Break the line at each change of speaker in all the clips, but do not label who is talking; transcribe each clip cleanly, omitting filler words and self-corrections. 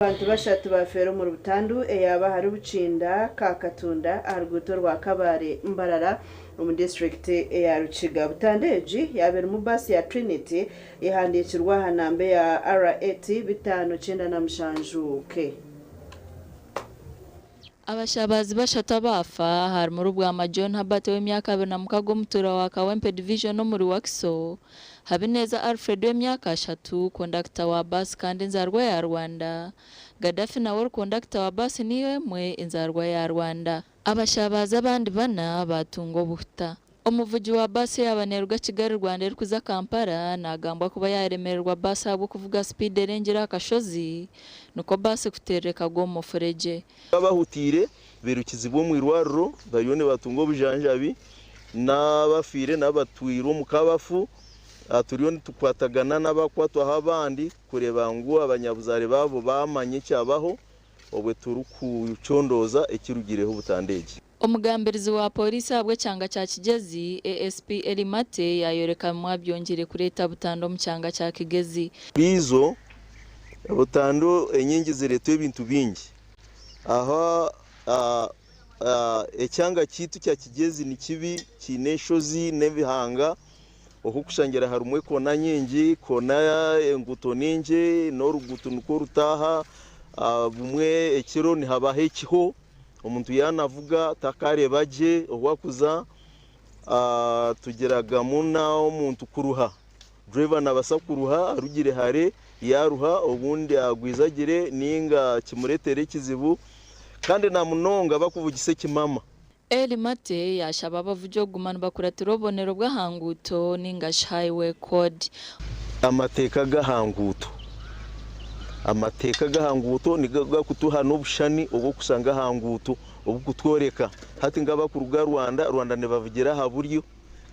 Abantu bashatu bafeera omuri butandu eyaaba ahari Bukinda, Kakatunda aha ruguuto rwa Kabale Mbarara omu disiturikiti eya Rukiga. Butandu egi yaaba erimu baasi ya Trinity ehandiikirwe aha namba eya RAT 597 K.
Abashabazi bashatu abaafa harimu Rubwama John Herbert ow'emyaka 26 omutuura wa Kawempe Division omuri Wakiso, Habineza Alfred ow'emyaka ashatu, kondakita wa baasi kandi enzaarwa ya Rwanda, Gaddafi nawe ori kondakita wa baasi niyo emwe enzaarwa ya Rwanda. Abashabazi abandi bana baatunga obuhuta. Omuvugi wa baasi eyaaba neeruga Kigali Rwanda erikuza Kampala naagambwa kuba yaaremererwa baasi ahabw'okuvuga sipiidi erengire aha kashozi nikwo baasi kuteerera ekagwa omu mufuregye.
Abahutiire bairukizibwa omu irwariro bariyo nibatunga obujanjabi n'abafiire nabo batwirwe omu kabafu. Turiyo nitukwatagana n'abakwatwaho abandi kureeba ngu abanyabuzaare baabo baamanya ekyabaho obwe turikucondooza ekirugireho butandu egi.
Omugambirizi wa Pooriisi ahabw'ekyanga kya Kigezi, ASP Elly Mate yaayoreka bimwe aha byongyeire kureeta butandu omu kyanga kya Kigezi.
Buriizo, butandu enyingi zireetwa ebintu bingi. Aha ekyanga kyaitu kya Kigezi ni kibi, kiine enshozi n'ebihanga, ohukushangira harimu ekoona nyingi, koona enguuto nyingi n'oruguuto nikwo rutaaha, bumwe ekiro nihabaho ekiho. Omuntu yaanavuga takareeba gye obu arikuza, tugiragamu n'omuntu kuruha. Driver naabaasa kuruha arugire hare, yaaruha obundi agwizagire nainga kimureetere ekizibu kandi na munonga bakuvugisa ekimama.
Elly Mate yaashaba abavugi okuguma nibakuratira obubonero bw'aha nguuto nainga shi Highway Code.
Amateeka g'aha nguuto. Amateeka g'aha nguuto nigo garikutuha n'obushushani obw'okushanga aha nguuto oburikutworeka. Hati nk'abarikuruga Rwanda, Rwanda nibavugira aha buryo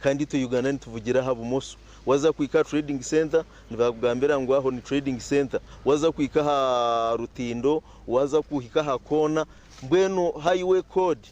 kandi itwe Uganda nituvugira aha bumoso. Waaza kuhika aha Trading Centre nibakugambira ngu aho ni Trading Centre. Waaza kuhika aha rutindo, waaza kuhika aha koona, mbwenu Highway Code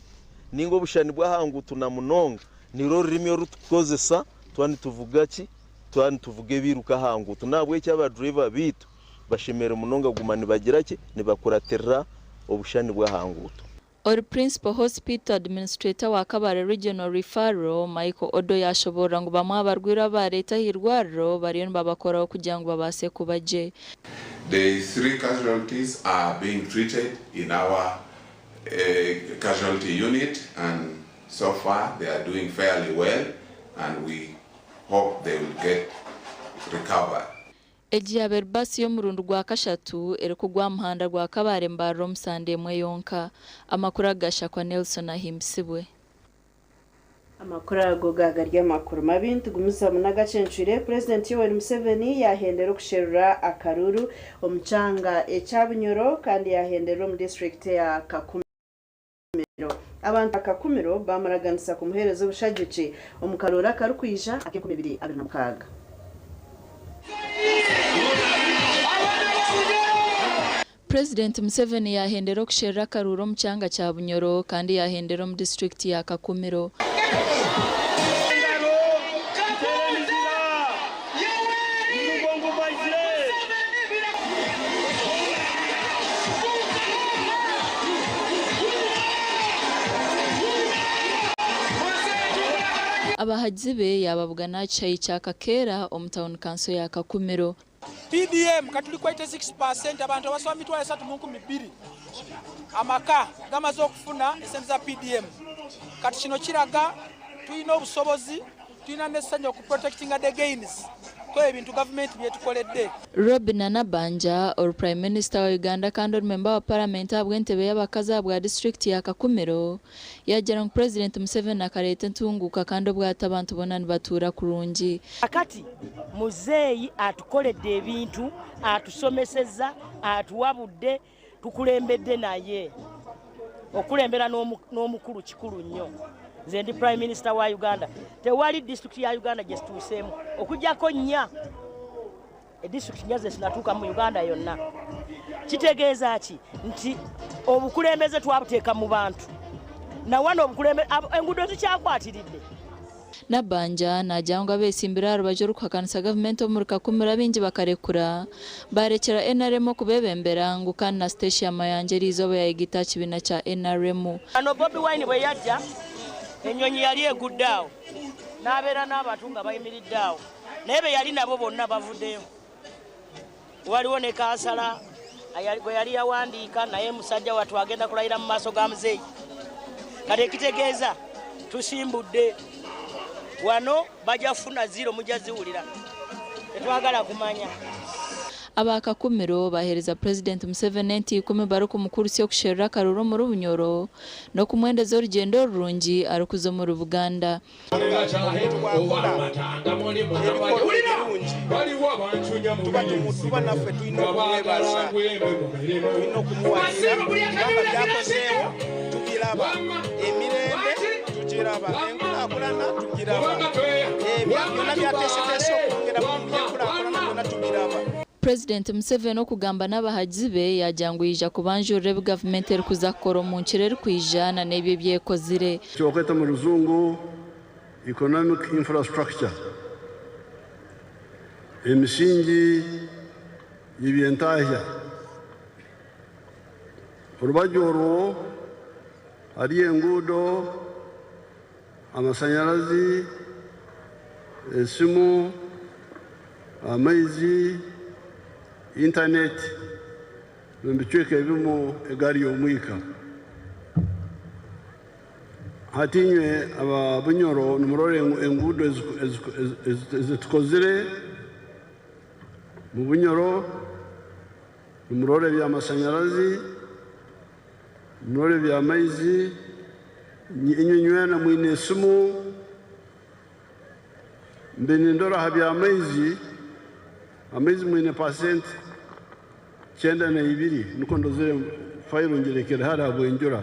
nainga obushushani bw'aha nguuto na munonga nirwo rurimi oru turikukozesa twaba nituvuga ki? Twaba nituvuga ebiiruka aha nguuto. N'ahabw'ekyo aba driver baitu bashemereire munonga kuguma nibagira ki? Nibakuratirira obushushani bw'aha nguuto.
Ori Principal Hospital Administrator wa Kabale Regional Referral, Michael Odo yaashoboorora ngu bamwe aha barwaire abu baareeta aha irwariro bariyo nibabakoraho kugira ngu babaase kuba gye.
The three casualties are being treated in our casualty unit and so far they are doing fairly well and we hope they will get recovered.
Egi yaaba eri baasi y'omurundi gwa kashatu erikugwa aha muhanda gwa Kabale Mbarara omu sande emwe yonka. Amakuru aga gashakwa Nelson Ahimbisibwe.
Amakuru ago ga gari amakuru mabi nitugumizamu n'agacencwire Purezidenti Yoweri Museveni yahendera okusherura akaruuru omu kyanga ekya Bunyoro kandi yahenderera omu disiturikiti eya Kakumiro. Abantu ba Kakumiro baamuraganisa kumuheereza obushagiki omu karuuru akarikwija ak'enkumi ibiri abiri na mukaaga.
Purezidenti Museveni yaahendera okusherura akaruuru omu kyanga kya Bunyoro kandi yaahendera omu disiturikiti ya Kakumiro. Abahagizi be yaababugana aha kishaayi kya Kakeera omu tauni kanso ya Kakumiro.
PDM kati turi ku 86 per cent abantu abasoba 3,200 amaka gamaze okufuna esente za PDM. Kati kino kiraga tulina obusobozi, tulina n'essanyu oku protectinga the gains kwebyo ebintu gavumenti byetukoledde.
Robinah Nabbanja, ori Prime Minister wa Uganda kandi ori memba wa Paramenti ahabw'entebe y'abakazi ahabwa disiturikiti ya Kakumiro, Yaagira ngu Purezidenti Museveni akareeta entunguuka kandi obwahati abantu boona nibatuura kurungi.
Kakati muzeeyi atukoledde ebintu, atusomeseza, atuwabudde, tukulembedde naye. Okukulembera n'omukulu kikulu nnyo. Nze ndi Prime Minister wa Uganda, tewali disitulikiti ya Uganda gye situuseemu okuggyako nnya. Edisitulikiti nnya zesinatuukamu mu Uganda yonna. Kitegeeza ki nti obukulembeze twabuteeka mu bantu nawano enguudo zikyakwatiridde.
Nabbanja naagira ngu abeesimbire aha rubaju orurikuhakanisa gavumenti omuri Kakumiro abaingi bakarekura baarekyera NRM okubeebembera ngu kandi na Stecia Mayanja eriizooba yayegaita aha kibiina kya NRM.
Wano Bobi Wine bwe yajja, ennyonyi yali egudde awo n'abeera n'abantu nga bayimiridde awo naye be yali nabo bonna bavuddeyo. Waliwo ne kansala gwe yali yawandiika naye musajja wattu agenda kulayira mu maaso ga muzeeyi. Kati ekitegeeza tusimbudde wano bajja kufuna ziro mujja ziwulira tetwagala kumanya.
Aba Kakumiro baheereza Purezidenti Museveni ente ikumi barikumukurutsya okusherura akaruru omuri Bunyoro n'okumwendeza orugyendo rurungi arikuza omuri Buganda.
Omuntu bw'akola ebikolwa ebirungi tuba naffe tulina okumwebaza, tulina okumuwagira kubanga by'akozeewo tubiraba, emirembe tugiraba, enkulaakulana tugiraba, ebyo byonna by'ateeseteese okwongera mu by'enkulaakulana byonna tubiraba.
Purezidenti Museveni okugamba n'abahagizi be yaagira ngu yaija kubanjurira ebi gavumenti erikuza kukora omu nkiro erikwija na n'ebyo ebi ekozire.
Ekyokweta mu ruzungu economic infrastructure, emisingi y'ebyentahya. Orubaju orwo hariyo enguudo, amashanyarazi, esimu, amaizi, intaneti, omu bicweka ebimu egaari y'omwika. Hati inywe aba Bunyoro nimurora enguudo ezitukozire mu Bunyoro, nimurora eby'amashanyarazi, nimurora eby'amaizi, inywe nywena mwine esimu, mbe nindora aha by'amaizi, amaizi mwine pasenti 92 niko ndozere fayiro ngirekere hariya Bwenjura.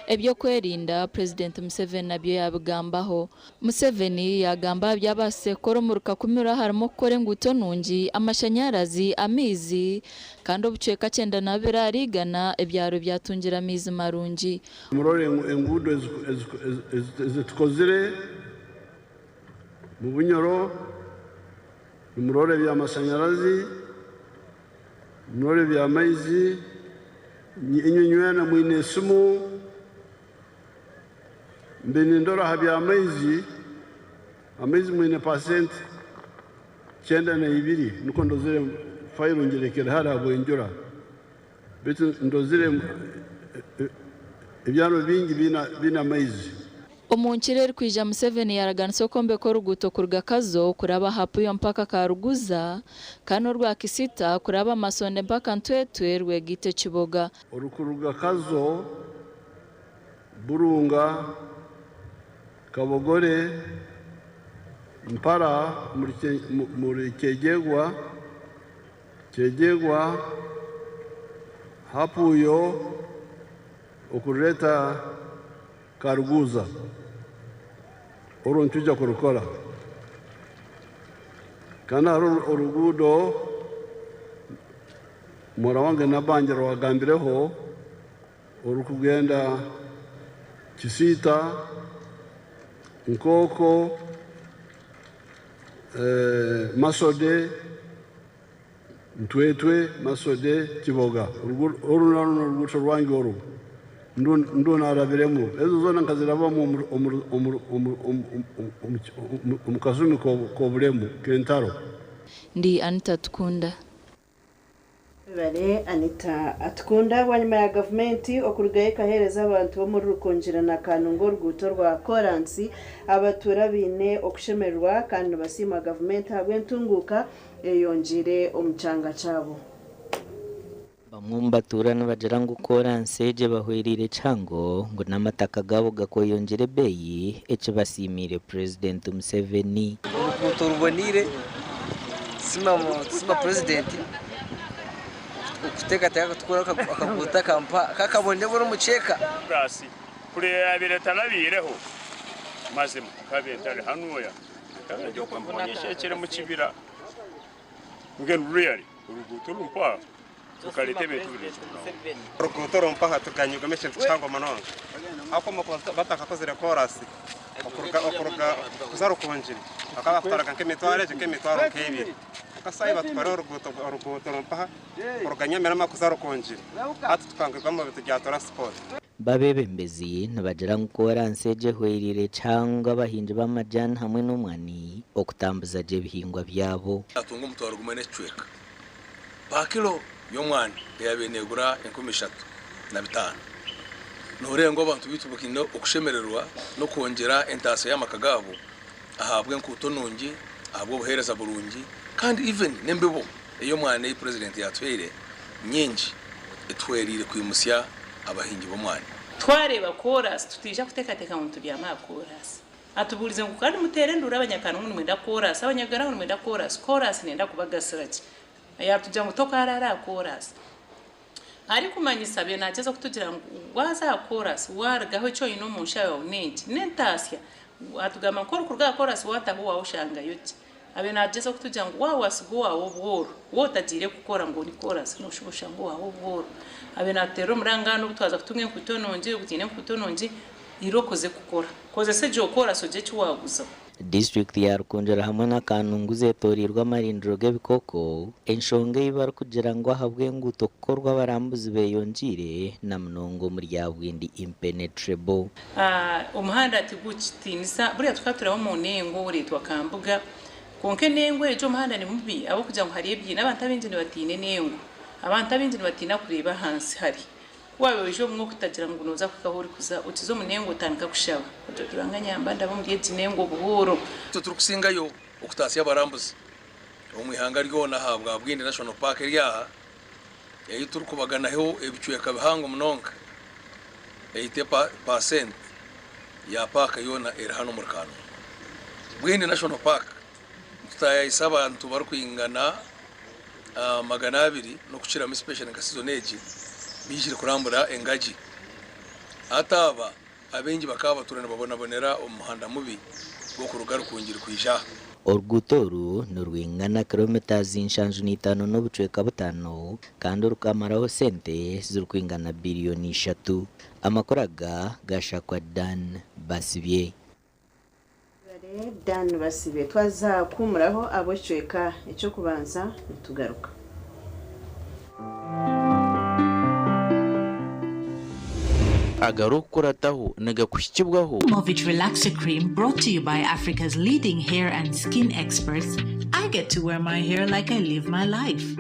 Eby'okwerinda, Purezidenti Museveni nabyo yaabigambaho. Museveni yaagamba aha bi abaasize kukora omuri Kakumiro harimu okukora enguuto nungi, amashanyarazi, amaizi kandi obucweka 92 ahari igana ebyaro byatungire amaizi marungi.
Murore enguudo ezitukozire mu Bunyoro, nimurore eby'amashanyarazi, nimurore eby'amaizi, inywe nywena mwine esimu, mbe nindora aha by'amaizi, amaizi mwine pasenti 92 niko ndozere fayiro ngirekere hariya Bwenjura. Beitu ndozere ebyaro bingi biine amaizi.
Omu nkiro erikwija Museveni yaaraganisa okwombeka oruguuto kuruga Kazo kuraba aha Puyo mpaka Karuguza kandi n'orwa Kisita kuraba Masonde mpaka Ntwetwe rwegaite Kiboga.
Orukuruga Kazo, Burunga, Kabogore, Mpara muri Kyegegwa, Kyegegwa, Hapuyo, okureta Karuguza. Orwo nitwija kurukora. Kandi hariho oruguudo muhara wange Nabbanja rwagambireho orukugenda Kisiita, Nkooko, Masode, Ntwetwe, Masode, Kiboga. Oru narwo n'oruguuto rwange oru ndunarabiremu. Ezo zoona nkazirabamu omu kasumi k'obulemu k'entaro.
Ndi Anita Tukunda.
Webale Anita Atukunda. Bwanyima ya gavumenti okurugayo ekaheereza abantu b'omuri Rukungiri na Kanunga oruguuto rwa koransi, abatuura baine okushemererwa kandi nibasiima gavumenti ahabw'entunguuka eyongiire omu kyanga kyabo.
Bamwe omu batuura nibagira ngu koransi egi ebahwereire kihango ngu n'amataka gaabo gakweyongyera ebeeyi ekibasiimiire Purezidenti Museveni.
Oruguuto ruboniire tusima Purezidenti okuteekateeka kutukora akaguuto kakabonebona omukyeka.
Kuri tarabiireho mazima nkabaire ntari hanuya nkaba mu kibira mbwenu really oruguuto rumpaha rukareeta ebintu birungi munonga.
Oruguuto rumpaha tuganyirwemu ekintu kihango munonga ahabw'okuba batakakozire korasi Okuruga okuruga kuza Rukungiri bakaba bakutwaraga nk'emitwaro egi nk'emitwaro nk'ebiri. Kwonka saaha batukorera oruguuto oruguuto rumpaha kuruga Nyamirama kuza Rukungiri hati tukangwirwa omu bintu bya transport.
Abebembezi nibagira ngu koransi egi ehwereire kihango abahingi b'amajani hamwe n'omwani okutambuza gye ebihingwa byabo.
Atunga omutwaro gumwe n'ekicweka Paakilo y'omwani eyaabaire neegura 3500. Nooreeba ngu abantu baitu baine okushemererwa n'okwongyera entaasya y'amaka gaabo ahabw'enkuuto nungi, ahabw'obuheereza burungi kandi even n'embibo ey'omwani ei Purezidenti yaatuhaire nyingi etuhwereire kwimutsya abahingi b'omwani.
Twareeba koorasi tutaija kuteekateeka ngu nitubyama aha koorasi. Atubuurize ngu kandi muteere enduuru abanyakanungu ngu nimwenda koorasi, abanyagara ngu nimwenda koorasi, koorasi neenda kubagasira ki? Yaatugira ngu tokaaraara aha koorasi. Arikumanyisa abaire naagyezaho kutugira ngu waaza aha koorasi waarugaho eki oine omu nshaho yaawe n'enki? N'entaasya. Atugamba ngu ku orikuruga aha koorasi waataaha owaawe oshangayo ki? Abaire naagyezaho kutugira ngu waaba waatsiga owaawe obworo, waaba otagiire kukora ngu ori koorasi nooshuba oshange owaawe obworo. Abaire naatuteerera omurangano obu twaza kutunga enkuuto nungi, obu twine enkuuto nungi, irooko oze kukora. Kozesa egyo koorasi ogire eki waaguzaho.
Disiturikiti ya Rukungiri hamwe na Kanungu zetoreirwe amarindiro g'ebikooko, enshonga ei barikugira ngu ahabw'enguuto kukorwa abarambuzi beyongyeire na munonga omuri rya Bwindi Impenetrable.
Omuhanda tigukitiinisa, buriya tukaba turaba omu nengo oreetwa Kambuga, kwonka enengo egyo omuhanda ni mubi ahabw'okugira ngu hariyo ebiina, abantu abaingi nibatiina enengo, abantu abaingi nibatiina kureeba ahansi hari. Ku waabaire oija obumwe okutagira ngu nooza kuhika ahu orikuza, okiza omu nengo otandika kushaba oti oti Ruhanga nyamba ndabe omuri egi nengo obuhooro.
Itwe turikusingayo okutaasya abarambuzi omu ihanga ryona aha bwa Bwindi National Park eri aha ei turikubaganaho ebicweka bihango munonga eite paasenti ya paaka yoona eri hanu omuri Kanungu. Bwindi National Park nitutaayayisa abantu barikwingana 200 n'okukiramu especially nka sizoni egi baijire kurambura engagi. Hati aba abaingi bakaba batuura nibabonabonera omu muhanda mubi gw'okuruga Rukungiri kwija aha.
Oruguuto oru nirwingana kilometres 75 n'obucweka butaano kandi rukamaraho sente zirikwingana biriyoni ishatu. Amakuru aga gashakwa Dan Basibye.
Mwebare Dan Basibe. Twaza kuhumuraho ahabw'ekicweka eky'okubanza nitugaruka.
Agarikukurataho nigakuhikibwaho.
Movit Relaxer Cream brought to you by Africa's leading hair and skin experts, I get to wear my hair like I live my life.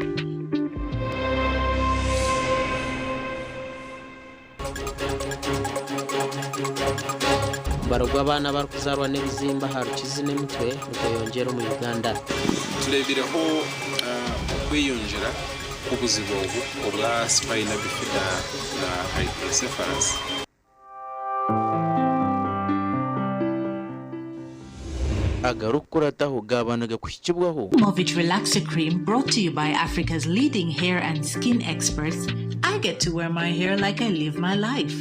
Omubaro gw'abaana abarikuzaarwa n'ebizimba aha rukizi n'emitwe nigweyongyera omu Uganda.
Tureebireho okweyongyera kw'obuzibu obu obwa spina bifida na hydrocephalus.
Agarikukurataho gaaba nigakuhikibwaho.
Movit Relaxer Cream brought to you by Africa's leading hair and skin experts, I get to wear my hair like I live my life.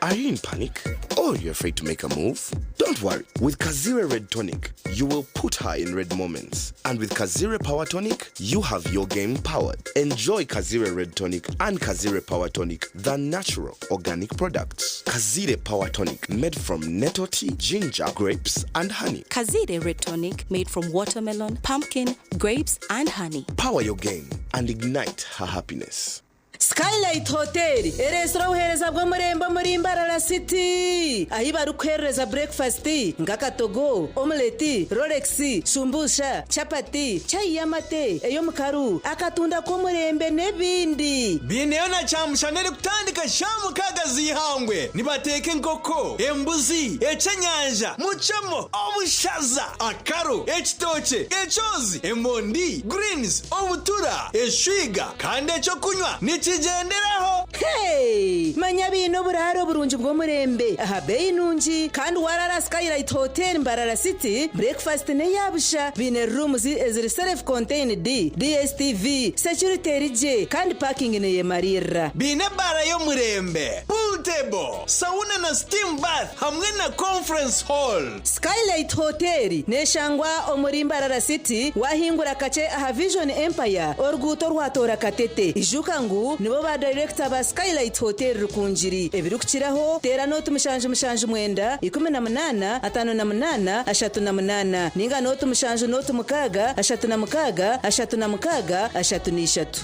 Are you in panic? Or you're afraid to make a move? Don't worry. With Kazire Red Tonic, you will put her in red moments. And with Kazire Power Tonic, you have your game powered. Enjoy Kazire Red Tonic and Kazire Power Tonic, the natural organic products. Kazire Power Tonic, made from nettle tea, ginger, grapes, and honey.
Kazire Red Tonic, made from watermelon, pumpkin, grapes, and honey.
Power your game and ignite her happiness.
Skylight Hotel ereetsire obuheereza bw'omurembe omuri Mbarara City ahi barikuheerereza burekifasiti nk'akatogo, omuleti, rolex, shumbusha, chapati, chai y'amate, ey'omukaru, akatunda k'omurembe n'ebindi.
Baineyo na kyamushana erikutandika shaaha mukaaga z'eihangwe. Nibateeka enkoko, embuzi, eky'enyanja, mucemo, obushaza, akaru, ekitookye, ekyozi, emondi, greens, obutura, eshwiga kandi eky'okunywa nikigyenderaho.
Hey! Manya baine oburaaro burungi bw'omurembe aha beeyi nungi kandi warara aha Skylight Hotel Mbarara City, breakfast n'eya busha. Baine rooms eziri self contained, DSTV, security eri gye kandi parking neyemariirira.
Baine ebaara y'omurembe, pool table, sauna na steam bath hamwe na conference hall.
Skylight Hotel neshangwa omuri Mbarara City wahingura kakye aha Vision Empire oruguuto orwatoora Katete. Ijuka ngu nibo ba dayirekita ba Skylight Hotel Rukungiri. Ebirikukiraho teera nooti 779 18 58 38 ninga nooti 7 nooti 6 36 36 33.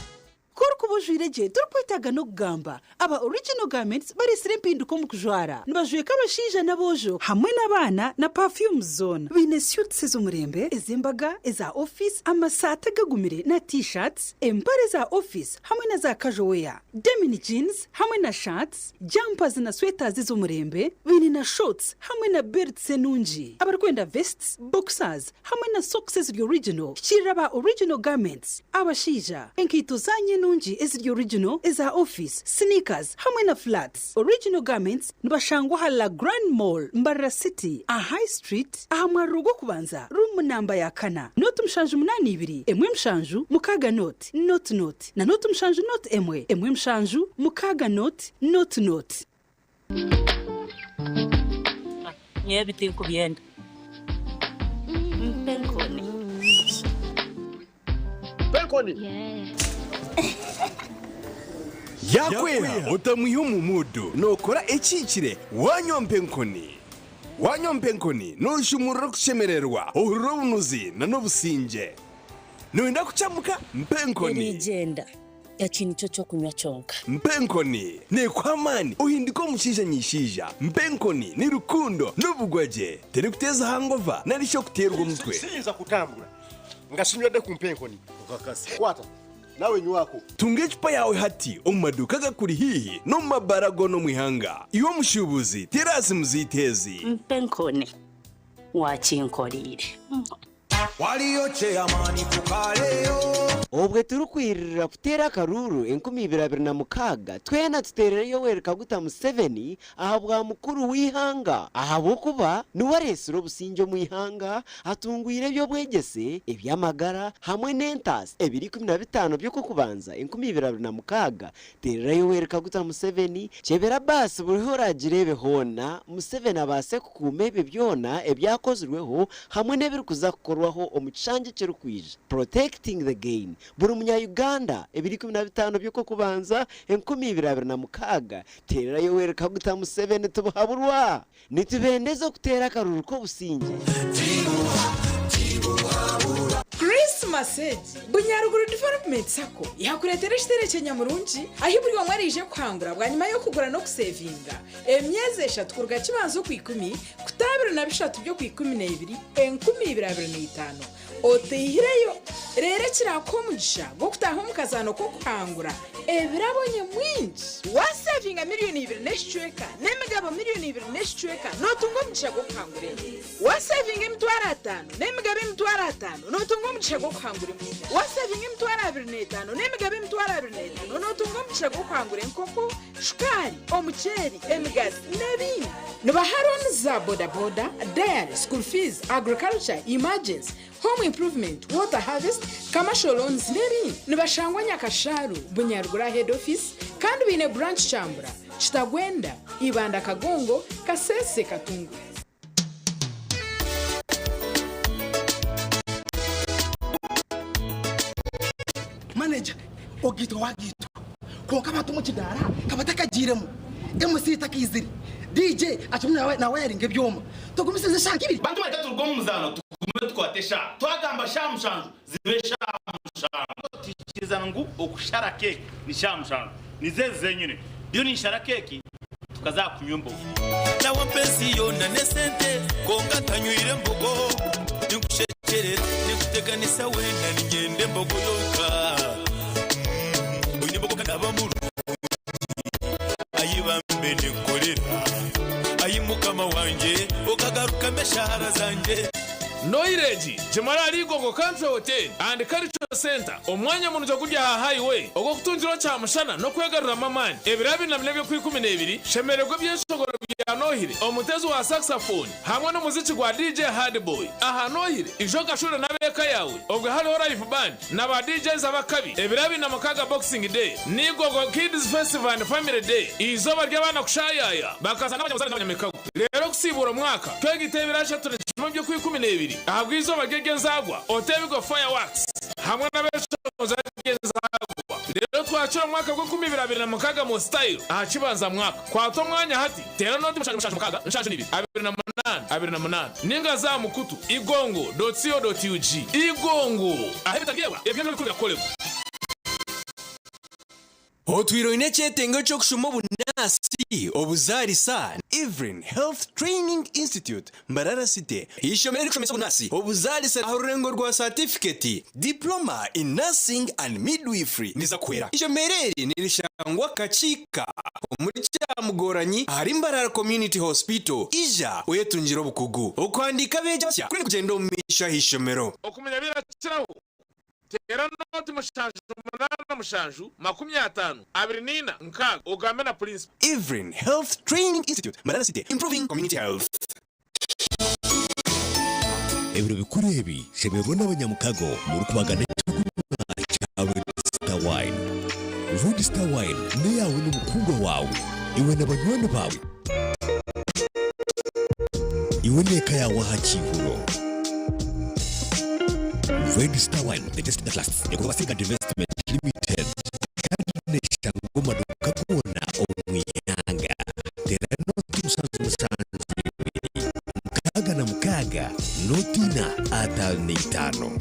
Ku orikuba ojwaire gye torikwetaaga n'okugamba. Aba Original Garments bareetsire empinduka omu kujwara. Nibajweka abashaija n'aboojo hamwe n'abaana na perfumes zoona. Baine suits ez'omurembe, ez'embaga, eza ofiisi, amasaati agagumire na T-shirts, empare za ofiisi hamwe na za casual wear, denim jeans hamwe na shirts, jumpers na sweaters ez'omurembe. Baine na shorts hamwe na belts enungi. Abarikwenda vests, boxers hamwe na socks eziri original, hikiirira aba Original Garments. Abashaija, enkaito zaanyu enungi eziri original, eza ofiisi, sneakers hamwe na flats. Original Garments nibashangwa aha La Grande Mall, Mbarara City, aha High Street, aha mwariro gw'okubanza, room namba ya kana, nooti 782 1 7 6 nooti nooti nooti na nooti 7 nooti 1 1 7 6 nooti nooti nooti.
Nyowe ebi tinkubyenda. Mpa enkoni.
Mpa enkoni.
Yaakweha otamwiha omu muudu, nookora ekihikire waanywa mpa enkoni. Waanywa mpa enkoni, nooshumurura okushemererwa, ohurira obunuzi n'obusingye. Nooyenda kukyamuka? Mpa enkoni.
Eriigyenda. Eki nikyo ky'okunywa kyonka.
Mpa enkoni neekuha amaani ohinduke omushaija nyishaija. Mpa enkoni ni rukundo n'obugwagye. Terikuteeza hangova nari shi okuteerwa omutwe.
Siyinza kutambura nga sinywedde ku mpa enkoni. Kwata nawe nywako.
Tunga ecupa yaawe hati omu maduuka agakuri haihi n'omu mabaara goona omu ihanga. Iwe omushuubuzi, teera aha simu zaitu ezi.
Mpa enkoni wakinkoreire.
Waliyo chairman ku kaleyo.
Obwe turikwirira kuteera akaruuru 2026, twena tuteerere Yoweri Kaguta Museveni ahabwa mukuru w'eihanga ahabw'okuba niwe areetsire obusingye omu ihanga, atungwire eby'obwegyese, eby'amagara hamwe n'entaasa ebiro 15 by'Okwokubanza 2026 Teerera Yoweri Kaguta Museveni, kyebera baasi buri hu oraagireebe hoona, Museveni abaase kukuuma ebyo byona ebyakozirweho hamwe n'ebirikuza kukorwaho omu kishangye ekirikwija. Protecting the gain. Buri munya-Uganda, ebiro 15 by'Okwokubanza, 2026, Teerera Yoweri Kaguta Museveni tibuhaburwa! Nitubendeza okuteera akaruru k'obusingye.
Krisimasi egi, Bunyaruguru Development Sacco yakureetera ekiteere ky'enyamurungi ahi buri omwe araije kuhangura bwanyima y'okugura n'okusevinga emyezi eshatu kuruga Kibanza Okwikumi kuta 23 by'Okwikumineebiri 2025 otaihireyo reero ekiraakuha omugisha gw'okutaaha omu kazaano k'okuhangura ebirabo nyamwingi. Waaseevinga miriyoni ibiri n'ekicweka n'emigabo miriyoni ibiri n'ekicweka nootunga omugisha gw'okuhangura ente. Waaseevinga 500,000 n'emigabo 500,000 nootunga omugisha gw'okuhangura embuzi. Waaseevinga 25,000 n'emigabo 25,000 nootunga omugisha gw'okuhangura enkoko, shukaari, omuceeri, emigaati n'ebindi. Nibaha looni za bodaboda, dairy, school fees, agriculture, emergency, home improvement, water harvest, commercial loans n'ebindi. Nibashangwa Nyakashaaru, Bunyaruguru Head Office kandi baine branch Kyambura, Kitagwenda, Ibanda Kagongo, Kasese, Katunguru.
Manager, ogaitwa wagaitwa kwonka abantu omu kidaara kabatakagiiremu, MC takaizire, DJ akirimu nawayaringa ebyoma, tugumisirize eshaaha nk'ibiri.
Bantu mwe taturuga omu muzaano tugume tukwate eshaaha. Twagamba shaaha mushanju zibe shaaha mushanju. Twikirizana ngu okushara keeki ni shaaha mushanju. Nizo ezi zenyine. Ndiyo ninshara keeki tukaza aha kunywa embogo.
Nawe ampa ensi yoona n'esente kwonka ntanywire mbogo. Ninkushekyerera, ninkuteganisa weena niinyenda embogo yonka. Oine embogo ka naaba murungi. Ayi bambe ninkukorera. Ayi Mukama wangye okagarukamu eshaara zangye.
Noiregi, Gimara ahari Igongo Country Hotel and Cultural.
Centre, omwanya murungi oguri aha highway ogw'okutungiraho kyamushana n'okwegaruramu amaani. Ebiro 24 eby'Okwikumineebiri, shemererwa ebyeshongoro bya Nohire, omuteezi wa saxophone hamwe n'omuziki gwa DJ Hardboy. Aha Nohire, ija ogashure n'ab'eka yaawe obwe hariho live band na ba DJs ab'akabi. Ebiro 26 Boxing Day, n'Igogo Kids Festival and Family Day, eizooba ry'abaana kushaayaaya bakaza n'abanyabuzare n'abanyamikago. Reero okusiibuura omwaka, twegite ebiro 31 by'Okwikumineebiri ahabw'eizooba ry'ery'enzaarwa, oteebigwe fireworks hamwe n'abeshongozi ary'enzaarwa. Reero twakire omwaka gw'enkumi ibiri abiri na mukaaga mu style aha kibanza mwaka. Kwata omwanya hati, teera nooti mushanju mushanju mukaaga nshanju n'ibiri 28 28 ninga za aha mukutu igongo dot co dot ug. Igongo! Ahu ebitaryebwa eby'ebiro bikuru birakukorerwa.
Otwire oine ekyetengo eky'okushoma obunaasi, obuzaarisa? Evelyn Health Training Institute, Mbarara City, Eishomero erikushomesa obunaasi, obuzaarisa aha rurengo rwa saatifiketi, Diploma in Nursing and Midwifery, niza kuhwera. Eishomero eri nirishangwa Kakiika omuri Kyamugoranyi ahari Mbarara Community Hospital. Ija oyetungire obukugu. Okuhandiika abeegi abasya kuriyo nikugyenda omu maisho aha ishomero.
Okumanya birakiraho, teera nooti 787 50 24 6 ogambe na purinsipo.
Evelyn Health Training Institute, Mbarara City, Improving Community Health.
Ebiro bikuru ebi, shemererwa n'abanyamukago murikubagana eky'okunywa kya Red Star Wine. Red Star Wine n'eyaawe n'omukundwa waawe, iwe na banywani baawe, iwe n'eka yaawe aha kiihuro. Red Star Wine, the taste that lasts, ekorwa Sigad Investment Limited kandi neeshangwa omu maduuka goona omu ihanga. Teera nooti 7 7 66 nooti ina 55.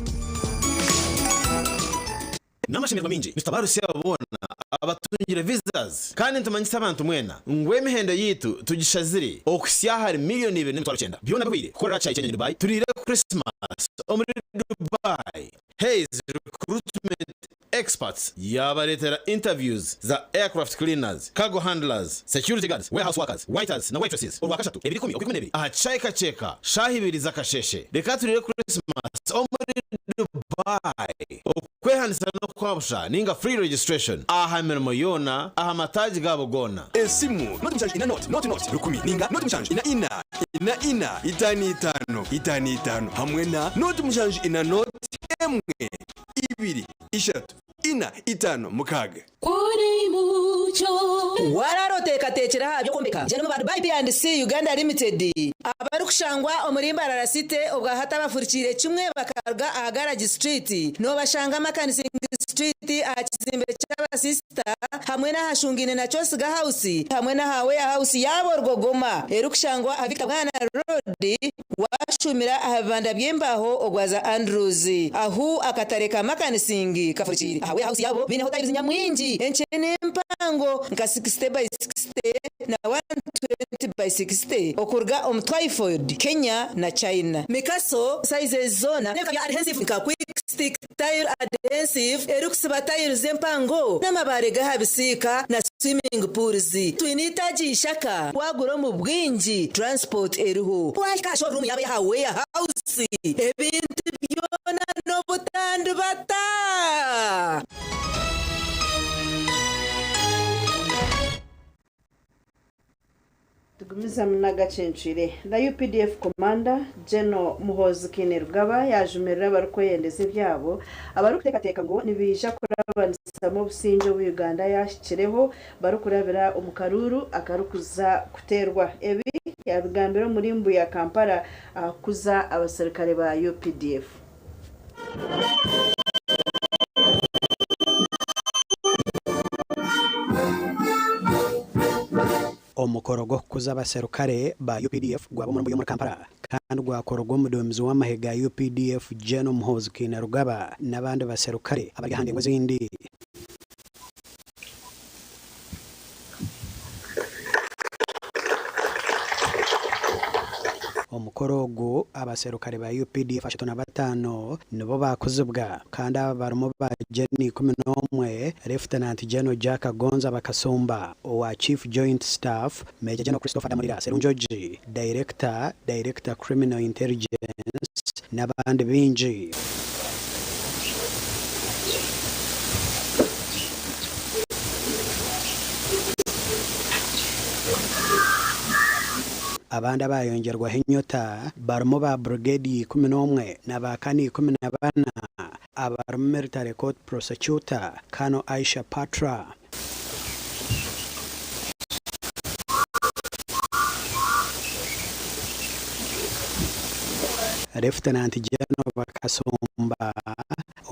N'amashemererwa maingi nitutabarutsya abo boona abatungire visas kandi nitumanyisa abantu mwena ngu emihendo yaitu tugishazire okuhitsya ahari miriyoni 2.9 . Byona bihweire kukorera aha kishaayi ky'enyonyi Dubai. Turiire Christmas omuri Dubai. Hays Recruitment Experts yaabareetera interviews za aircraft cleaners, cargo handlers, security guards, warehouse workers, waiters na waitresses Orwakashatu, ebiri ikumi Okwikumineebiri aha kishaayi Kakyeka shaaha ibiri z'akasheeshe. Reka turiire Christmas omuri Dubai. Okwehandiisa n'okwa busha ninga free registration aha mirimo yoona aha mataagi gaabo goona.
Esimu, noti mushanju ina noti noti noti rukumi ninga noti mushanju ina ina ina ina itaano itaano itaano itaano hamwe na noti mushanju ina noti emwe ibiri ishatu ina itaano mukaaga.
Kuri mucyo. Waraara oteekateekire aha by'okwombeka? Gyenda omu ba Dubai P&C Uganda Limited abarikushangwa omuri Mbarara City obwa hati abafurikiire kimwe bakaruga aha Garage Street. Noobashanga Makanising Street aha kizimbe ky'abasisita hamwe n'ahashungaine na Kyosiga House hamwe n'aha Warehouse yaabo Rwogoma erikushangwa aha Victor Bwana Road Waashuumira aha bibanda by'embaaho ogwaza Andrews, ahu akatare ka Makanising kafurikiire. Aha warehouse yaabo baineho tiles nyamwingi enkye n'empango nka sixty by sixty na 120 by sixty okuruga omu Twyford, Kenya na China. Mikaso sizes zoona n'ebika bya adhesive nka quick stick tile adhesive erikusiba tiles empango n'amabaare g'aha bisiika na swimming pools. Twine eitaagi ishaka waagura omu bwingi transport eriho. Waahika aha showroom yaabo ey'aha warehouse ebintu byona n'obutandibata.
Tugumizamu n'agacencwire. The UPDF Commander, General Muhoozi Kainerugaba yaajumirira abarikweyendeza ebyabo abarikuteekateeka ngu nibaija kurabanisamu obusingye obu Uganda yaahikireho barikurabira omu karuuru akarikuza kuteerwa. Ebi yaabigambira omuri Mbuya, Kampala aha kukuza abaserukare ba UPDF.
Omukoro gw'okukuza abaserukare ba UPDF gwaba omuri Mbuya omuri Kampala kandi gwakorwa omuduumizi w'amahe ga UPDF Gen Muhoozi Kainerugaba n'abandi baserukare abari aha ndengo ezindi. Omukoro ogu, abaserukare ba UPDF 35 nibo baakuzibwa kandi aba barimu ba Gen 11, Lieutenant General Jack Gonza Bakasumba owa Chief Joint Staff, Major General Christopher Damulira Serunjogi, Director, Director Criminal Intelligence n'abandi baingi. Abandi abayongerwaho enyota barimu ba Brigadier 11 na ba Kani 14 abarimu Military Court Prosecutor Colonel Aisha Patra. Lieutenant General Bakasumba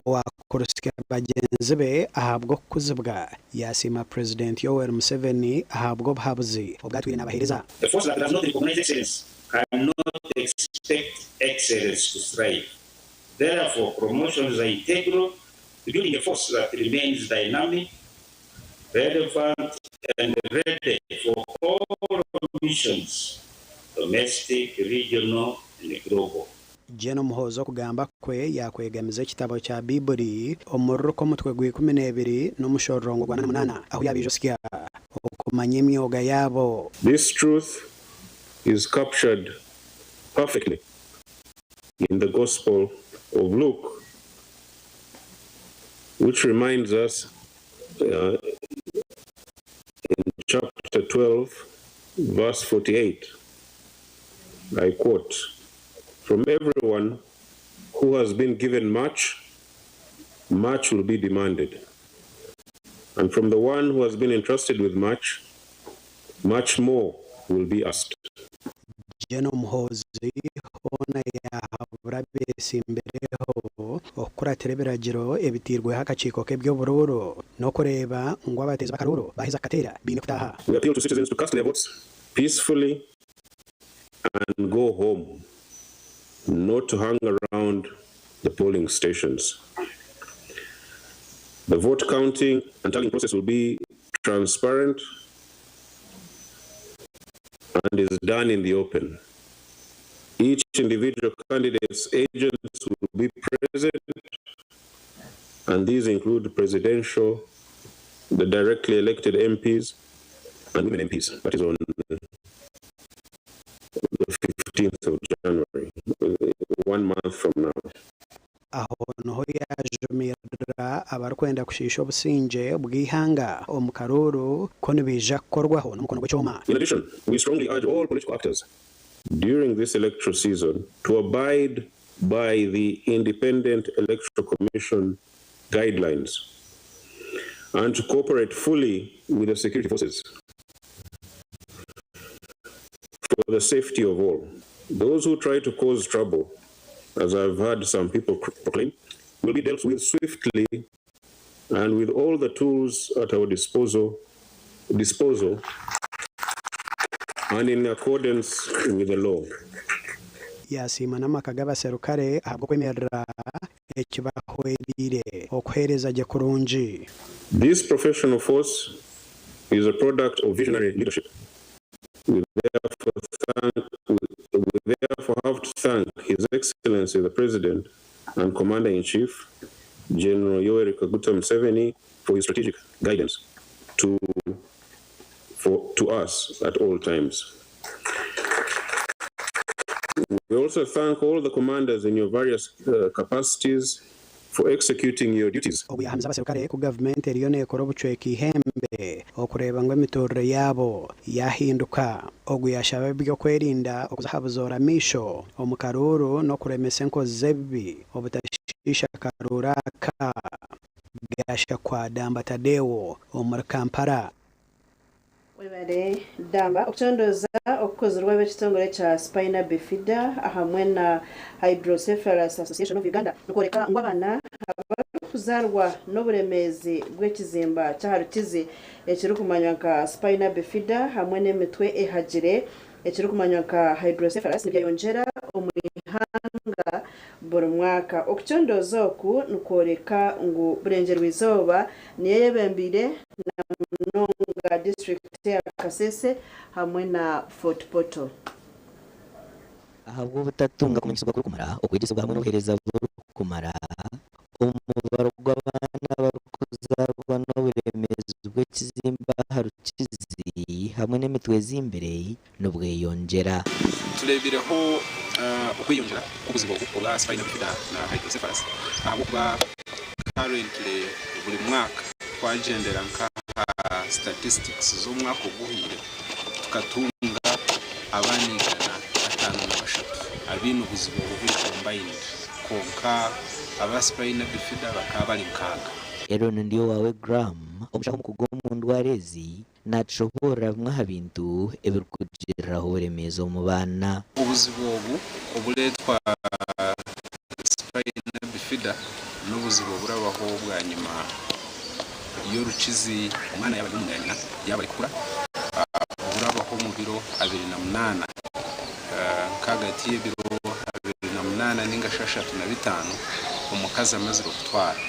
owakurutsya bagyenzi be ahabw'okukuzibwa yasiima Purezidenti Yoweri Museveni ahabw'obuhabuzi obu atwire nabaheereza.
A force that does not recognize excellence cannot expect excellence to thrive. Therefore, promotions are integral to building a force that remains dynamic, relevant, and ready for all missions, domestic, regional, and global.
Gen Muhoozi okugamba kwe yaakwegamiza ekitabo kya Baiburi omuri Luka omutwe gwa 12 n'omushororongo gwa 48 ahu yaabaijusya okumanya emyoga yaabo.
This truth is captured perfectly in the Gospel of Luke, which reminds us in chapter 12, verse 48, I quote, From everyone who has been given much, much will be demanded. And from the one who has been entrusted with much, much more will be asked.
Gen Muhoozi hoona yaahabura abeetsimbireho okukuratira ebiragiro ebiteirweho akakiiko k'eby'oburuuru n'okureeba ngu abateezi b'akaruuru baaheza kukateera baine kutaaha.
We appeal to citizens to cast their votes peacefully and go home, not to hang around the polling stations. The vote counting and tallying process will be transparent and is done in the open. Each individual candidate's agents will be present, and these include presidential, the directly elected MPs, and women MPs. That is on the 15th of January, 1 month from now.
Aho niho yaajumirira abarikwenda kushiisha obusingye bw'eihanga omu karuuru ku nibaija kukorwaho n'omukono gw'ekyoma.
In addition, we strongly urge all political actors during this electoral season to abide by the Independent Electoral Commission guidelines and to cooperate fully with the security forces for the safety of all. Those who try to cause trouble, as I've heard some people proclaim, will be dealt with swiftly and with all the tools at our disposal and in accordance with the law.
Yasiima n'amaka g'abaserukare ahabw'okwemerera ekibahwereire okuheereza gye kurungi.
This professional force is a product of visionary leadership. We therefore have to thank His Excellency the President and Commander-in-Chief, General Yoweri Kaguta Museveni, for his strategic guidance to us at all times. We also thank all the commanders in your various capacities for executing your duties.
Obu yahamiza abaserukare ku gavumenti eriyo neekora obucweka ihembe okureeba ngu emiturire yaabo yahinduka. Ogu yashaba eby'okwerinda okuza aha buzoora maisho omu karuuru n'okuremesa enkozi z'ebibi obutashiisha akaruuru aka. Gashakwa Damba Tadeo omuri Kampala.
Webare Damba. Okucondooza okukozirwe ab'ekitongore kya Spina Bifida hamwe na Hydrocephalus Association of Uganda nikworeka ngu abaana abarikuzaarwa n'oburemeezi bw'ekizimba ky'aha rukizi ekirikumanywa nka Spina Bifida hamwe n'emitwe ehagire ekirikumanywa nka Hydrocephalus nibyeyongyera omu ihanga buri mwaka. Okucondooza oku nikworeka ngu Burengyerwa-izooba niyo eyebembeire na munonga disiturikiti ya Kasese hamwe na Fort Portal.
Ahabw'obutatunga kumanyisibwa kurikumara, okwegyesibwa hamwe n'obuheereza burikumara, omubaro gw'abaana abarikuzaarwa n'oburemeezi bw'ekizimba aha rukizi hamwe n'emitwe ezimbire nibweyongyera.
Tureebireho okweyongyera kw'obuzibu obu obwa spina bifida na hydrocephalus ahabw'okuba currently buri mwaka twagyendera nk'aha statistics z'omwaka oguhwire tukatunga abaana 153 abaine obuzibu obu buri combined kwonka aba spina bifida bakaba bari 6.
Eron Ndiowawe Graham, omushaho omukugu omu ndwara ezi, naatushoboorora bimwe aha bintu ebirikugiriraho oburemeezi omu baana.
Obuzibu obu obureetwa spina bifida n'obuzibu oburabaho bwanyima y'orukizi omwana yaaba ari omunda ya nyina yaaba arikukura, oburabaho omu biro 28, nk'ahagati y'ebiro 28 ninga shi 35 omukazi amazire okutwara.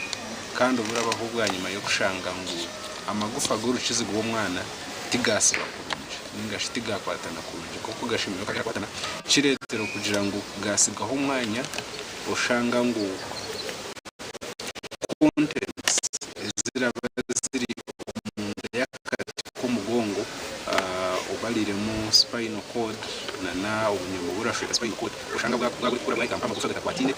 Kandi oburabaho bwanyima y'okushanga ngu amagufa g'orukizi rw'omwana tigaasiba kurungi ninga shi tigakwatana kurungi nk'oku gashemereire kuba garakwatana, kireetera okugira ngu gaasigaho omwanya oshanga ngu contents eziraba ziri omunda y'akati k'omugongo obariremu spinal cord nana obunyama oburashweka spinal cord oshanga bwakura bwahika mpaka amagufa gatakwataine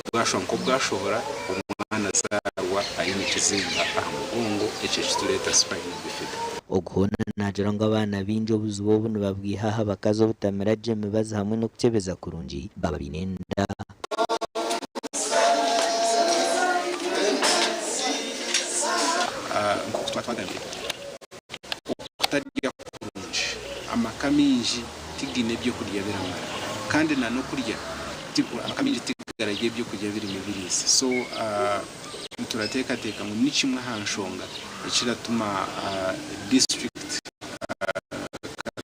bwashwa nk'obwashohora omwana azaarwa aine ekizimba aha mugongo ekyo ekitureeta spina bifida.
Ogu hoona naagira ngu abaana baingi obuzibu obu nibabwiha aha bakazi obutamira gye emibazi hamwe n'okukyebeza kurungi baaba baine enda.
Nk'oku tuba twagambire, okutarya kurungi, amaka maingi tigaine ebyokurya biramara kandi na n'okurya amaka maingi tigararya ebyokurya birimu ebiriisa so turateekateeka ngu ni kimwe aha nshonga ekiratuma disiturikiti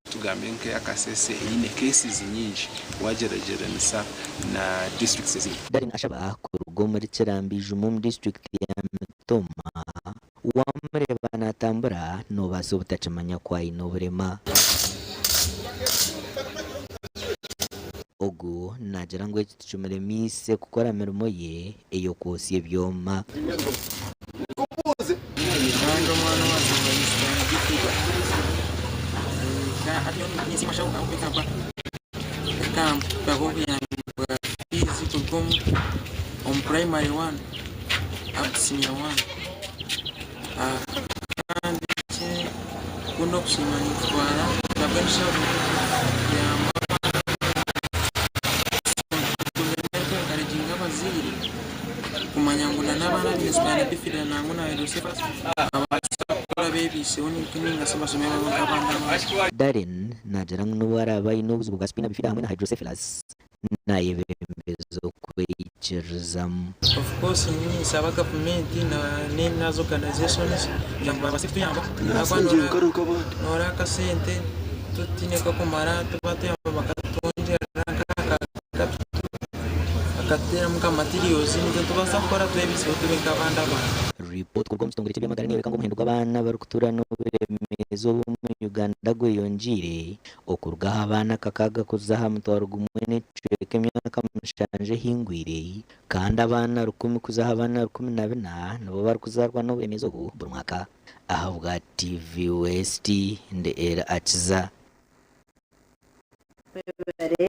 katugambe nk'eya Kasese eine cases nyingi wagyeragyeranisa na disiturikiti ezindi.
Darren Ashaba kuruga omuri Kirambi Ijumu omu disiturikiti ya Mitooma, wamureeba natambura nobaasa obutakimanya ku aine oburema. Ogu naagira ngu eki tikimuremiise kukora mirimo ye ey'okwotsya ebyoma.
Kumanya ngu n'abaana abaine spina bifida nangwa na hydrocephalus nibabaasa kukura bebiiseho ninga shi bashome babe nk'abandi abaana.
Darren naagira ngu n'obu araabe aine obuzibu bwa spina bifida hamwe na hydrocephalus, naayebembeza okweyikiririzamu.
Of course ninsaba gavumenti naza organizations kugira ngu babaase kutuyamba ahabw'okuba noreeba akasente tutaine kakumara tibatuyamba bakatwongyerera nka capital bakatuteeramu nka materials nitwe nitubaasa kukora twebiiseho tube nk'abandi abantu.
Ripooti kuruga omu kitongore ky'eby'amagara neyoreka ngu omuhendo gw'abaana abarikutuura n'oburemeezi obu omu Uganda gweyongyeire okuruga aha baana 6 kuza aha 1000 n'ekicweka emyaka 7 ehingwire kandi abaana 1,000 kuza aha baana 14,000 nibo barikuzaarwa n'oburemeezi obu buri mwaka. Ahabwa TV West, ndi Elly Akiza.
Webare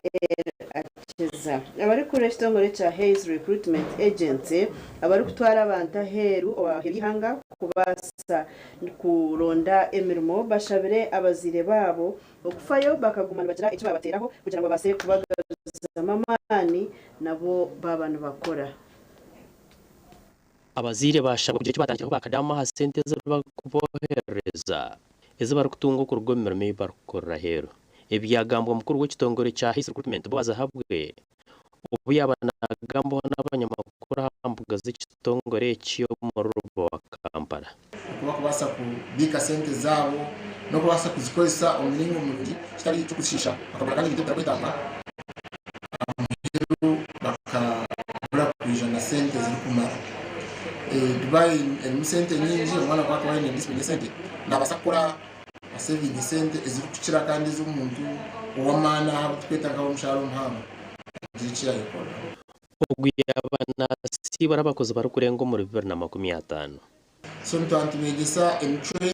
Elly Akiza. Abarikukurira ekitongore kya Hays Recruitment Agency abarikutwara abantu aheeru y'eihanga kubaasa kuronda emirimo bashabire abazaire baabo okufayo bakaguma nibagira eki babateeraho kugira ngu babaase kubagaruzamu amaani nabo baaba nibakora.
Abazaire baashabwa kugira eki baatandikiraho baakadaama aha sente ezi barikuboherereza ezi barikutunga okuruga omu mirimo ei barikukorera aheeru. Ebi byagambwa mukuru w'ekitongore kya Hays Recruitment, Boaz Ahabwe obu yaaba naagambaho n'abanyamakuru aha mbuga z'ekitongore eki omu rurembo rwa Kampala.
Oku barikubaasa kubiika sente zaabo n'okubaasa kuzikozesa omu miringo mirungi kitari ky'okushiisha bakagura kandi ebintu ebitarikwetangwa aha muheru bakabura kwija na sente zirikumara. Dubai erimu sente nyingi omwana ku arikuba aine disipurine y'esente naabaasa kukora asevinge sente ezirikukira kandi ez'omuntu ow'amaani aha abu turikweta nk'ab'omushaara omuhango agira eki yaayekorera.
Ogu yaaba naasiibura abakozi barikurenga omuri 2050.
So nituba nitubeegyesa emicwe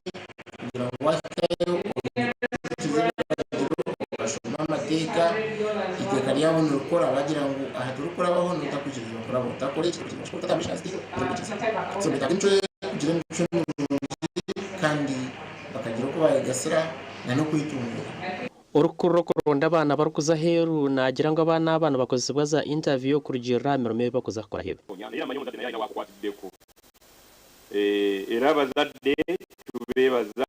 kugira ngu waahikayo oine kuhurikiza ebiragiro, okashoma amateeka, eiteeka ryabo nirikora bagira ngu aha torikurabaho n'otakwikirizibwa kurabaho, otakora eki torikwikirizibwa kukikora, otatambura eshaaha ziti torikwikirizibwa. So nibetaaga emicwe kugira emicwe mirungi kandi bakagira oku baayegasira na n'okwetunguura.
Orukurura okuronda abaana barikuza aheeru naagira ngu abaana aba nibakozesibwa za interview okurugiirira aha mirimo ei barikuza kukora aheeru.
Naye amanyi omuzadde naye alina wakukwatiddeko era abazadde tubeebaza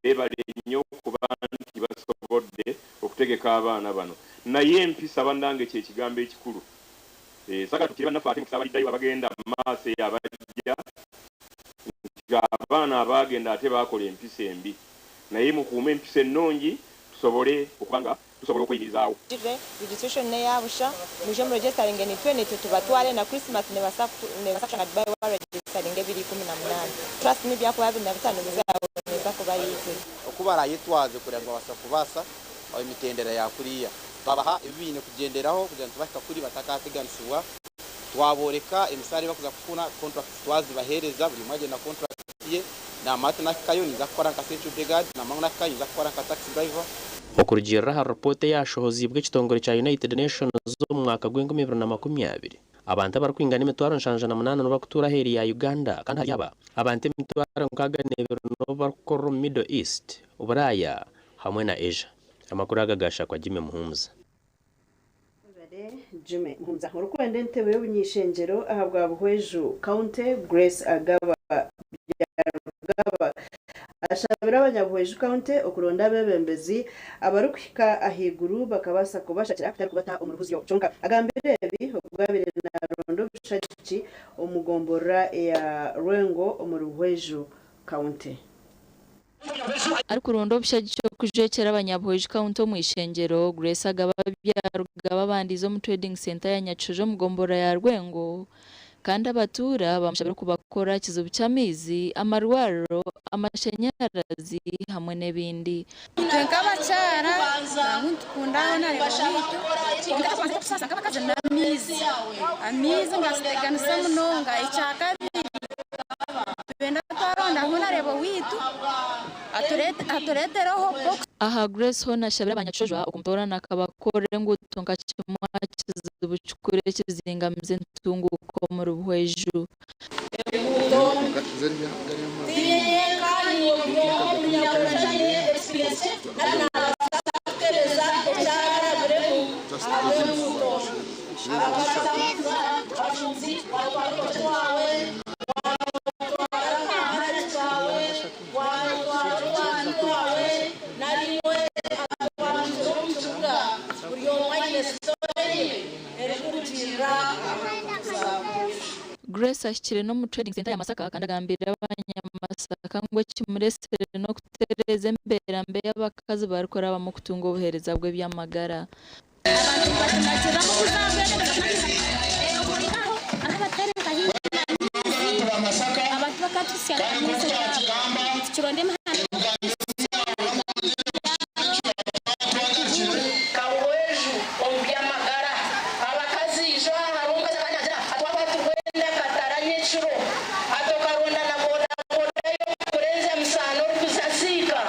beebale nnyo kuba nti basobodde okutegeka abaana bano naye empisa bannange kye kigambo ekikulu. Saagala tukire bannaffe ate mukisa abaliddayo abagenda mu maaso eyo abajja nti abaana abaagenda ate baakola empisa embi naye mukuume empisa ennungi tusobole okuba nga tusobola okweyimirizaawo.
Mugire registration n'eya busha, mwije muregisteringe nitwe nitwe tubatware na Christmas nebaasa kushanga Dubai waregisteringa 2018. Trust me byakuba 25 visa yaawe neeza kuba yaizire.
Oku baraayetwaze kureba ngu babaasa kubaasa emitendera ya kuriya. Twabaha ebi baine kugyenderaho kugira ngu tibahika kuri batakateganisibwa. Twabooreka emisaara ei barikuza kufuna, contracts twazibaheereza, buri omwe agyenda na contract ye. Naamara ati nahikayo ninza kukora nka security guard, naamara ngu nahikayo ninza kukora nka taxi driver.
Okurugiirira ahari ripoota eyashohoziibwe ekitongore kya United Nations omu mwaka gw'enkumu ibiri na makumyabiri, abantu abarikwingana 78,000 nibo barikutuura aheeru ya Uganda kandi ahari aba, abantu 62,000 nibo barikukorera omu Middle East, Buraaya hamwe na Asia. Amakuru aga gashakwa Jimmy Muhumuza.
Jimmy Muhumuza. Orikwenda entebe y'obunyishengyero ahabwa Buhweju County, Grace Agaba Byarugaba, ashabire abanyabuhweju County okuronda abebembezi abarikuhika ahaiguru bakabaasa kubashakira kutari kubata omu ruhuzyo kyonka. Agambire ebi obwabire naronda obushagiki omu gomborora eya Rwengo omuri Buhweju County.
Arikuronda obushagiki okujwekyera abanyabuhweju County omu ishengyero, Grace Agaba Byarugaba abandiize omu trading center ya Nyakishojo omu gomborora ya Rwengo kandi abatuura bamushabire kubakora ekizibu ky'amaizi, amarwariro, amashanyarazi hamwe n'ebindi.
Itwe nk'abakyara nangwa nitukunda aho nareba witu, kwonka ekyokubanza ekyokusaasa nk'abakazi n'amaizi. Amaizi nigatuteganisa munonga. Ekyakabiri, nitwenda twaronda ahu nareba witu atureetereho box.
Aha Grace hoona ashabire abanyakishojwa okumutoorana akabakorera enguuto nka kimwe aha kizibu kikuru ekizingamiza entunguuka omuri Buhweju.
Enguuto tinyenka omunyabuhweju experience nabaasa kutereza ekyarabiremu ahabw'enguuto. Abatunzi batwara omuti wawe, watwara akahari kawe, watwara orwanju rwawe, narimwe abantu omu kibuga buri omwe aine story ye erikurugirira aha nguuto za Buhweju.
Grace ahikire n'omu trading center ya Masaka kandi agambire abanyamasaka ngu ekimuresire n'okutereeza embeera mbi ei abakazi barikurabamu kutunga obuheereza bw'eby'amagara.
Abantu bakatusya amaizi gaabo tukironda emihanda.
Kabuhweju omu by'amagara abakazi ijo hariho omukazi akanyagira atwaba tugwenda katara nyekiro atokaronda na bodaboda y'okurenza musaano orikuza siika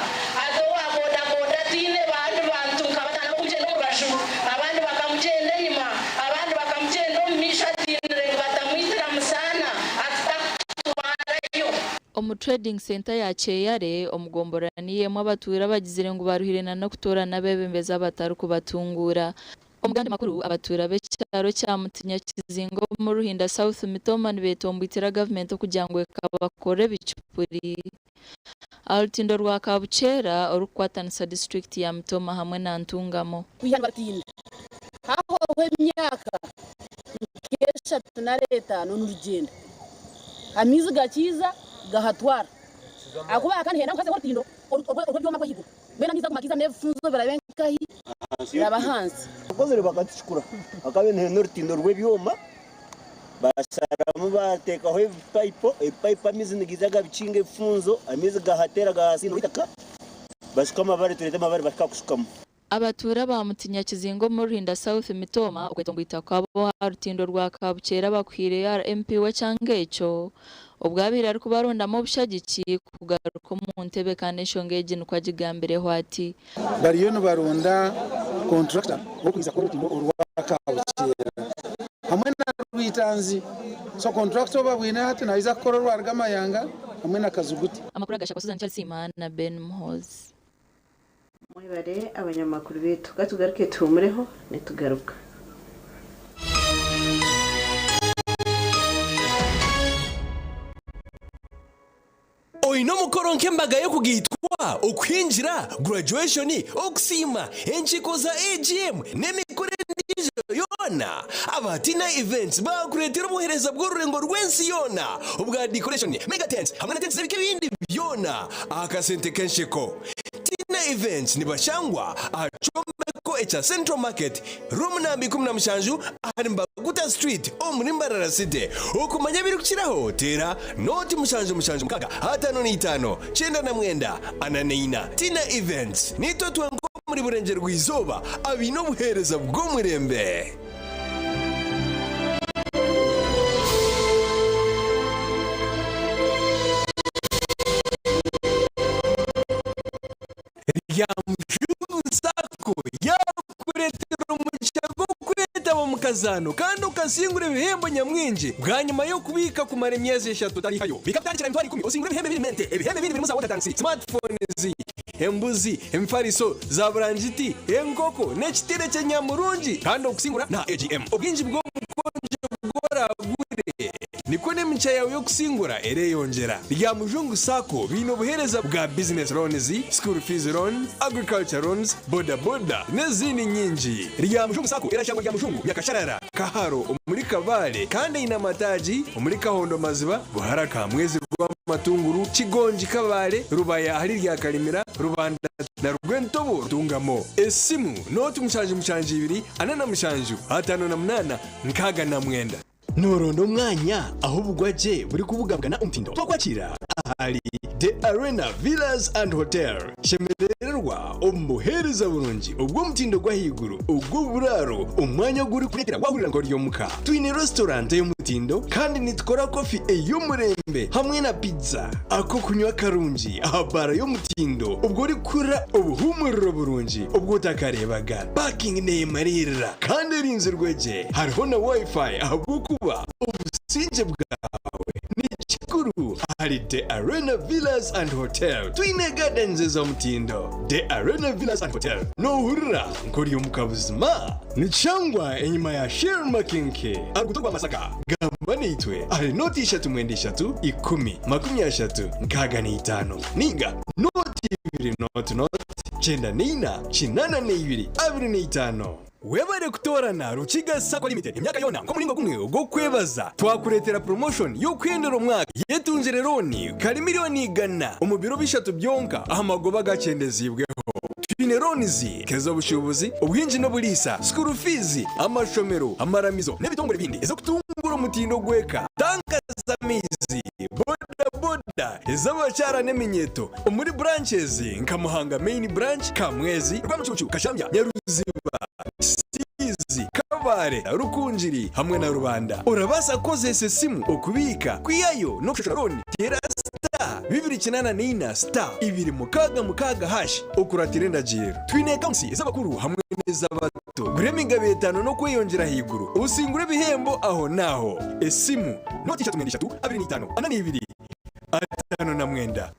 ate owa bodaboda tiine bandi bantu nka batano bokugyenda omu rubaju, abandi bakamugyenda enyima, abandi bakamugyenda omu maisho, atiinire ngu batamwitira musaana atutakutwarayo.
Omu trading center ya Kyeyare omugombora niyo emwe abatuura bagizire ngu baruhire na n'okutoorana abebembezi abatarikubatunguura. Omugandi makuru, abatuura b'ekyaro kya Mutinya Kizinga omu Ruhinda South Mitooma nibetombwitira gavumenti okugira ngu ekabakora ebicupuri aha rutindo rwa Kabukyera orukukwatanisa disitulikiti ya Mitooma hamwe na Ntungamo.
Kwiha nibatinda hahwaho emyaka nk'eshatu nari etaano n'orugyendo, amaizi gakiiza gahatwara ahakuba kandi henda ngu orutindo orw'ebyoma rw'ahaiguru mbwenu amaizi ago makiiza n'ebifunzo birabe nkahi biraba ahansi.
Bakozire bakatukikura hakaba n'orutindo rw'ebyoma basharamu bateekaho ebipayipo, ebipayipo amaizi nigiza gabikinga ebifunzo, amaizi gahatera gahasi itaka bashuka amabare, tureeta amabare bashika kushukamu.
Abatuura ba Mutinya Kizinga omu Ruhinda South Mitooma okwetombwita kwabo aha rutindo rwa Kabukyera bakuhiire RMP w'ekyanga ekyo obwabaire arikubarondamu obushagiki kugaruka omu ntebe kandi enshonga egi nikwo agigambireho ati.
Bariyo nibaronda contractor w'okwiza kukora orutindo orwa Kabukyera hamwe na Rwitanzi, so contractor obabwine hati naija kukora orwa Rwamayanga hamwe na Kazuguti.
Amakuru agashakwa Susan Charles na Ben Muhozi.
Mwebare abanyamakuru baitu. Katugaruke tuhumureho nitugaruka.
Oine omukoro nk'embaga y'okugaitwa, okuhingira, graduation, okusiima, enkiiko za AGM n'emikoro endiijo yoona? Aba Tina Events baakureetera obuheereza bw'orurengo rw'ensi yoona obwa decoration, mega tents hamwe na tents z'ebika ebindi byona aha kasente k'ensheko. Tina Events nibashangwa aha kyombeko ekya Central Market, Room namba 17 ahari Mbaguta Street omuri Mbarara City. Okumanya ebirikukiraho teera nooti 776 55 99 44. Tina Events niitwe twenka omuri Burengyerwa Izooba abaine obuheereza bw'omurembe. Ryamujuuza-ku yaakureetera omugisha gw'okwetaba omu kazaano kandi okasingura ebihembo nyamwingi bwanyima y'okubiika kumara emyezi eshatu otarihayo. Biika kutandikira 100,000 osingure ebihembo ebirimu ente, ebihembo ebindi birimu za water tanks, smartphones, embuzi, emifariso, za burangiti, enkoko n'ekitebe ky'enyamurungi kandi okusingura na AGM. Obwingi bw'obukonjo bw'oraagure nikwo n'emigisha yaawe y'okusingura ereyongyera. Rya Mujungu Sacco baine obuheereza bwa business loans, school fees loan, agriculture loans, boda boda n'ezindi nyingi. Rya Mujungu Sacco erashangwa Rya Mujungu, Nyakasharara, Kaharo omuri Kabale kandi eine amataagi omuri Kahondo Maziba, Buhara Kamwezi Rwamatunguru, Kigongi Kabale, Rubaya ahari Ryakarimira, Rubanda na Rwentobo Rutungamo. Esimu, nooti 772 47 58 69. Nooronda omwanya ahu obugwagye burikubugabugana omutindo? Twakwakira ahari The Arena Villas and Hotel. Shemerererwa omu buheereza burungi obw'omutindo gw'ahaiguru ogw'oburaaro, omwanya ogurikureetera waahurira nk'ori omuka. Twine restaurant ey'omutindo kandi nitukora kofi ey'omurembe hamwe na pizza. Ak'okunywa karungi aha baara y'omutindo obwo orikuhurira obuhuumuriro burungi obu otakareebaga. Parking neemariirira kandi erinzirwe gye. Hariho na Wi-Fi ahabw'okuba obusingye bwawe ni kikuru ahari The Arena Villas and Hotel. Twine gardens ez'omutindo. The Arena Villas and Hotel, noohurira nk'ori omuka buzima? Nikishangwa enyima ya Shell Makinke aha ruguuto rwa Masaka. Gamba naitwe ahari nooti ishatu mwenda ishatu ikumi makumi ashatu nkaaga na itaano ninga nooti ibiri nooti nooti kyenda naina kinaana na ibiri abiri na itaano. Webare kutoorana Rukiga Sacco Limited emyaka yoona nk'omuringo gumwe ogw'okukwebaza. Twakureetera promotion y'okuhendera omwaka yetungire looni kari 100,000,000 omu biro bishatu byonka aha magoba agakyendeziibweho. Twine loans nk'ez'obushuubuzi, obuhingi n'oburiisa, school fees, amashomero, amaramizo n'ebitongore ebindi ez'okutungura omutindo gw'eka, tanka z'amaizi, boda boda, ez'abakyara n'eminyeeto omuri branches nka Muhanga Main Branch, Kamwezi, Rwamucuucu, Kashambya, Nyaruziba, Kisiizi, Kabale, Rukungiri hamwe na Rubanda. Orabaasa kukozesa esimu okubiika, kwihayo n'okushashura looni. Teera star 284 star 266 hash okuratira endagiriro. Twine accounts ez'abakuru hamwe n'ez'abato. Gura emigabo etaano n'okweyongyera ahaiguru osingure ebihembo aho n'aho. Esimu, nooti ishatu mwenda ishatu, 25, 42, 59.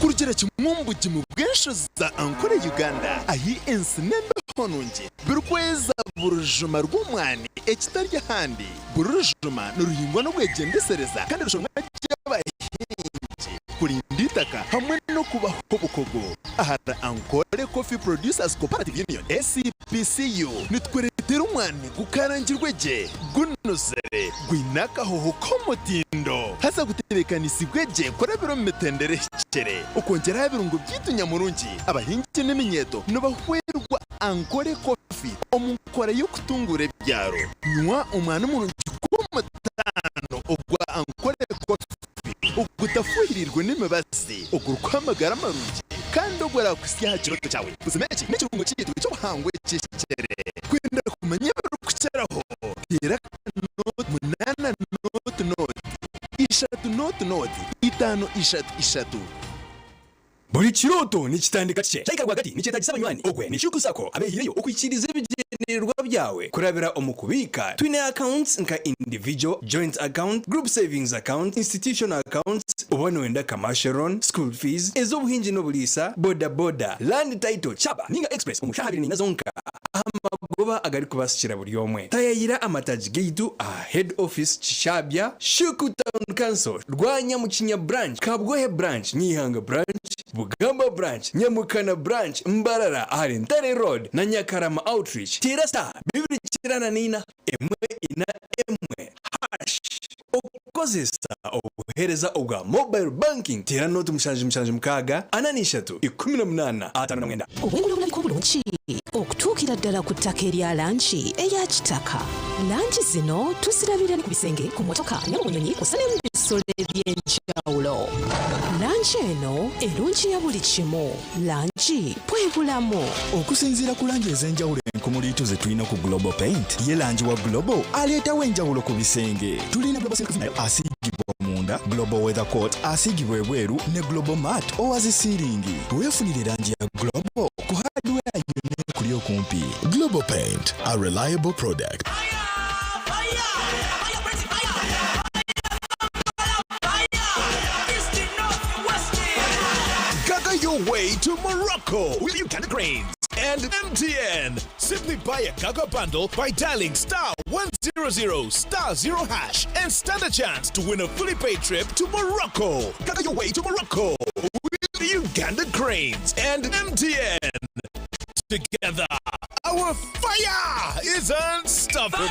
Kurugira kimwe omu bugimu bw'enshozi za Ankole Uganda ahi ensi n'embeho nungi birikweza buri rujuma rw'omwani ekitari ahandi. Buri rujuma niruhingwa n'obwegyendesereza kandi rushoromwa gye abahingi kurinda eitaka hamwe n'okubaho obukugu. Ahari Ankole Coffee Producers Cooperative Union, ACPCU, nitukureetera omwani gukarangirwe gye, gunuzire, gwine akahoho k'omutindo haza gutebeekanisibwe gye kurabira omu mitendera ehikire. Okwongyera aha birungo byaitu nyamurungi, abahingi n'eminyeeto nibahwerwa Ankole Coffee omu nkora y'okutunguura ebyaro. Nywa omwani murungi gw'omutaano ogwa Ankole Coffee ogutafuhiriirwe n'emibazi, ogurikuha amagara marungi kandi oguraakuhitsya aha kirooto kyawe. Buzima eki n'ekirungo kyaitu eky'obuhangwa ekihikire. Kwenda kumanya ebirikukiraho, teera nooti munaana nooti nooti ishatu nooti nooti itaano ishatu ishatu.
Buri kirooto nikitandika kikye. Kyahika rwagati nikyetagisa abanywani. Ogwe ni Shuku Sacco abehaireyo okuhikiiriza ebigyendererwa. ebigyendererwa byawe kurabira omu kubiika. Twine accounts nka individual, joint account, group savings account, institutional accounts, oba noyenda commercial loan, school fees, ez'obuhingi n'oburiisa, boda boda, land title, chaba ninga express omu shaaha 24 zonka aha magoba agarikubasikira buri omwe. Tayayira amataagi gaitu aha Head Office Kishabya, Shuku Town Council, Rwanyamukinya Branch, Kabwohe Branch, Nyihanga Branch, Bugamba Branch, Nyamukana Branch, Mbarara ahari Ntare Road na Nyakarama Outreach. Teera *294 141# Okukozesa obuheereza obwa Mobile Banking, teera 0776 43 18 59.
Obwengula obulabika obulungi okutuukira ddala ku ttaka erya langi eya kitaka. Langi zino tuzirabira ne ku bisenge, ku mmotoka ne mu bunyonyi kw'ossa ne mu bisolo eby'enjawulo. Langi eno erungiya buli kimu. Langi bwe bulamu.
Okusinziira ku langi ez'enjawulo enkumuliitu ze tulina ku Global Paint, ye langi wa Global aleetawo enjawulo ku bisenge. Tulina Global Silk Vinyl asiigibwa munda, Global Weather Coat asiigibwa ebweru ne Global Matte owa zi siiringi. Weefunire langi ya Global ku hardware yonna ekuli okumpi.
Global Paint, a reliable product.
Gaga your way to Morocco with Uganda Cranes and MTN. Simply buy a Gaga bundle by dialing star 100 star 0 hash and stand a chance to win a fully paid trip to Morocco. Gaga your way to Morocco with Uganda Cranes and MTN. Together, our fire is unstoppable.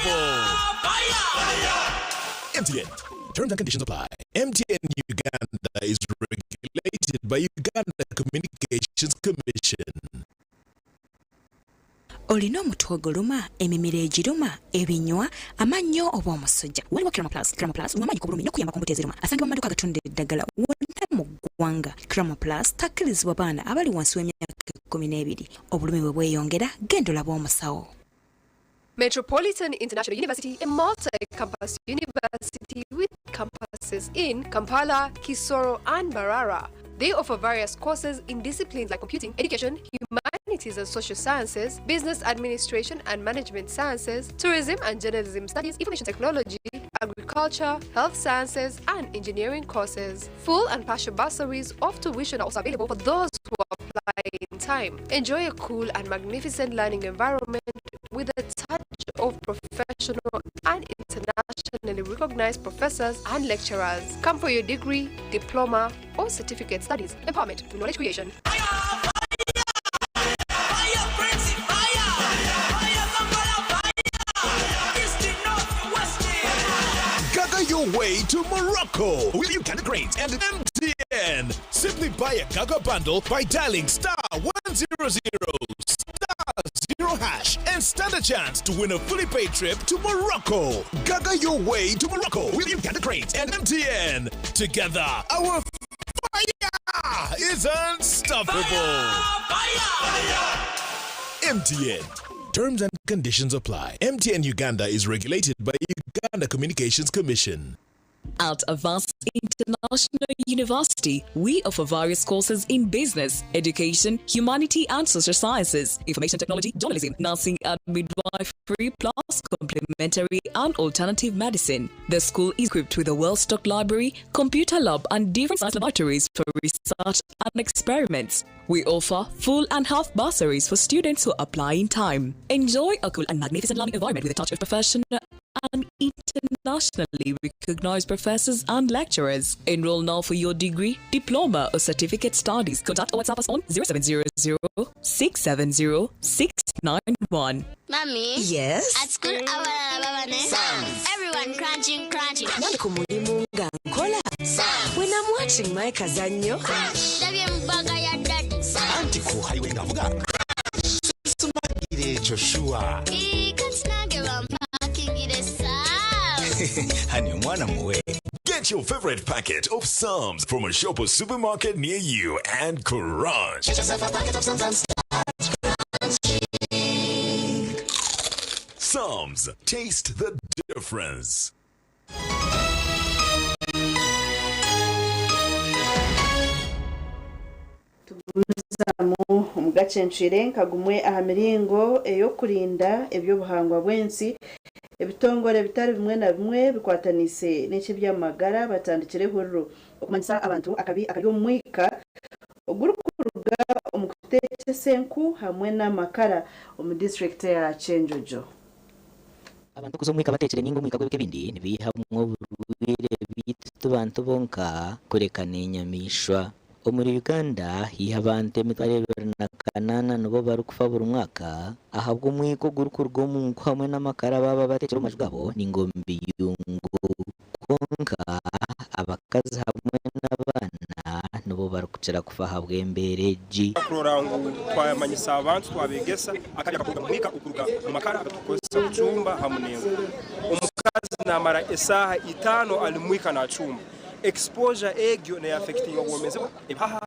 MTN. Terms and conditions apply. MTN Uganda is regulated by Uganda Communications Commission.
Olina omutwe oguluma, emimiro egiruma, ebinywa, amannyo oba omusujja? Waliwo Cremo Plus. Cremo Plus w'amaanyi ku bulumi n'okuyamba ku mbuto eziruma. Asangibwa mu maduuka agatunda eddagala wonna mu ggwanga. Cremo Plus takkirizibwa baana abali wansi w'emyaka 12. Obulumi bwe bweyongera, genda olabe omusawo.
Metropolitan International University, a multi-campus university with campuses in Kampala, Kisoro, and Mbarara. They offer various courses in disciplines like computing, education, humanities and social sciences, business administration and management sciences, tourism and journalism studies, information technology, agriculture, health sciences, and engineering courses. Full and partial bursaries of tuition are also available for those who apply in time. Enjoy a cool and magnificent learning environment with a touch of professional and internationally recognized professors and lecturers. Come for your degree, diploma, or certificate studies. Empowerment through knowledge creation.
Gaga your way to Morocco with Uganda Cranes and MTN. Simply buy a Gaga bundle by dialing star 100 star 0 hash and stand a chance to win a fully paid trip to Morocco. Gaga your way to Morocco with Uganda Cranes and MTN. Together, our fire is unstoppable. MTN. Terms and conditions apply. MTN Uganda is regulated by Uganda Communications Commission.
At Avance International University, we offer various courses in business, education, humanity and social sciences, information technology, journalism, nursing and midwifery, plus complementary and alternative medicine. The school is equipped with a well-stocked library, computer lab and different science laboratories for research and experiments. We offer full and half bursaries for students who apply in time. Enjoy a cool and magnificent learning environment with a touch of professional and internationally recognized professors and lecturers. Enroll now for your degree, diploma, or certificate studies. Contact or WhatsApp us on 0700 670 691.
Mommy?
Yes?
At school, abalala baba ne Everyone crunching, crunching.
Nange ku mulimu nga nkola. When I'm watching my kazannyo.
Ndabye mu bag ya daddy.
Anti ku highway ngavuga sumagira ekyo sure.
Ii, kati nange bampakingire Sam's.
Hani omwana muwe.
Get your favorite packet of Psalms from a shop or supermarket near you and crunch.
Get yourself a packet of Psalms and start crunching.
Psalms, taste the difference.
Tugumizamu omu. Agacencwire nka gumwe aha miringo ey'okurinda eby'obuhangwa bw'ensi, ebitongore bitari bimwe na bimwe bikwataniise n'eky'eby'amagara batandikire ehururu okumanyisa abantu akabi akari omu mwika ogurikuruga omu kuteekyesa enku hamwe n'amakara omu disiturikiti eya Kyenjojo.
Abantu okuza omwika bateekire ninga omwika gw'ebika ebindi nibiihamu oburwaire beitu ti bantu bonka kureka n'enyamaishwa. Omuri Uganda haihi abantu 28,000 nibo barikufa buri mwaka ahabw'omwika ogurikuruga omu nku hamwe n'amakara baaba bateekire omu maju gaabo ninga omu biyungu. Kwonka abakazi hamwe n'abaana nibo barikukira kufa ahabw'embeera egi.
Kurora ngu twamanyisa abantu twabegesa akabi akakuruga mu mwika okuruga mu makara agatukukozesa kucumba hamu n'enku. Omukazi namara esaaha itaano ali mwika nacumba. Exposure egyo neya affectinga obwomezi bwe, ebihaha,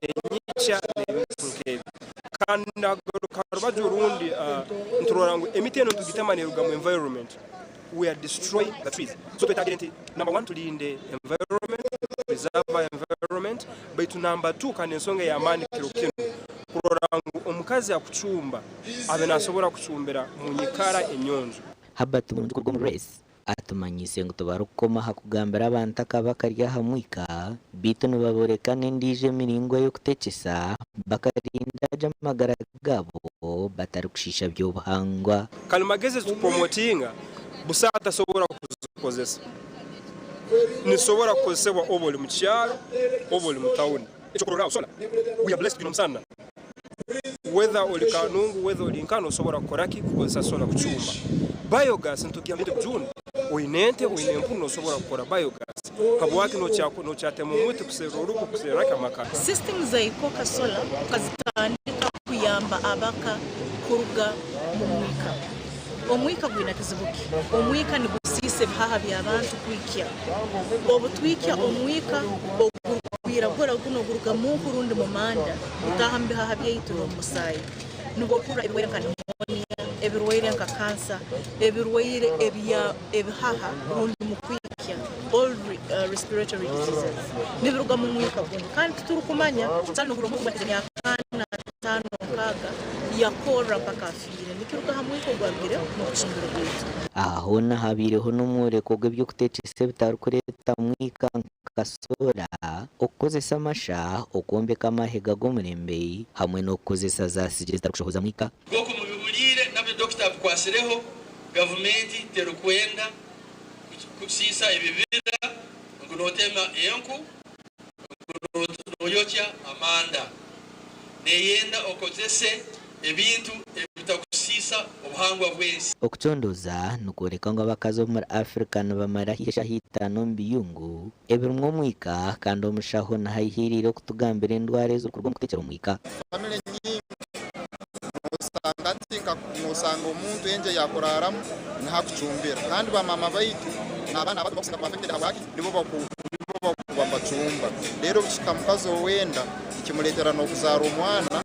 enyikya n'ebintu nk'ebyo. Kandi nagaruka ha rubaju orundi niturora ngu emiti enu nitugitema neruga mu environment. We are destroying the trees. So twetagire nti number one tulinde environment, preserve our environment, baitu number two kandi ensonga ey'amaani kiro kinu kurora ngu omukazi akucumba abe nasobora kucumbira mu nyikara enyonjo.
Herbert Murungi kuruga omu Race atumanyiise ngu tibarikukoma aha kugambira abantu akabi akari aha mwika beitu nibaboreka n'endiijo emiringo ey'okutekyesa bakarinda gye amagara gaabo batarikushiisha by'obuhangwa.
Kalimagezi ezitupromotinga busaho atasobora kuzikozesa. Nizisobora kukozesebwa oba oli mukyaro oba oli mu tawuni. Ekyokurorraho solar, we are blessed twine omusana. Whether oli Kanungu whether oli nka nosobora kukoraki kukozesa solar kucumba. Biogas nitugamba ente kujunda, oine ente oine empunu nosobora kukora biogas. Habwaki nokyatema omuti kuserra oruku kuserra ki amakara.
System za Ikoka Solar tukazitandika kuyamba abaka kuruga mu mwika. Omwika gwine kizibu ki? Omwika nigusiisa ebihaha by'abantu kwikya. Obu twikya omwika ogurukwiragura gunu oguruga mu nku rundi mu manda gutaaha mu bihaha byaitu n'omu musaayi. Nubwo okurra ebirwaire nka pneumonia, ebirwaire nka kansa, ebirwaire ebya ebihaha rundi mu kwikya, all respiratory diseases, nibiruga mu mwika gunu. Kandi titurukumanya, nohurra omuntu ahikize emyaka ana, ataano, nkaaga yakorra mpaka afiire. Nikiruga ha mwika ogwarugire omu bucumbiro bwaitu.
Aha hoona habaireho n'omworeko gw'eby'okuteekyesa ebitarikureeta mwika nka soora, okukozesa amasha, okwombeka amahega g'omurembe hamwe n'okukozesa za sigiri ezitarikushohoza mwika.
Nk'oku mubihuliire nabyo Dokita abikwasireho, gavumenti terikwenda kusiisa ebibira ngu notema enku ngu noyokya amanda. Neyenda okozese ebintu ebitakusiisa obuhangwa bw'ensi.
Okucondooza nikworeka ngu abakazi omuri Africa nibamara haihi eshaaha itaano omu biyungu ebirimu omwika kandi omushaho nahaihirire okutugambira endwara ezirikuruga omu kutekyera omwika.
Family nyingi nosanga ati nka nosanga omuntu enju eyakuraramu niho akucumbira kandi ba mama baitu nabaana abato bakusinga kuba affected habwaki nibo baku nibo bakuba nibacumba rero obukihika mukazi owenda nikimuretera nokuzara omwana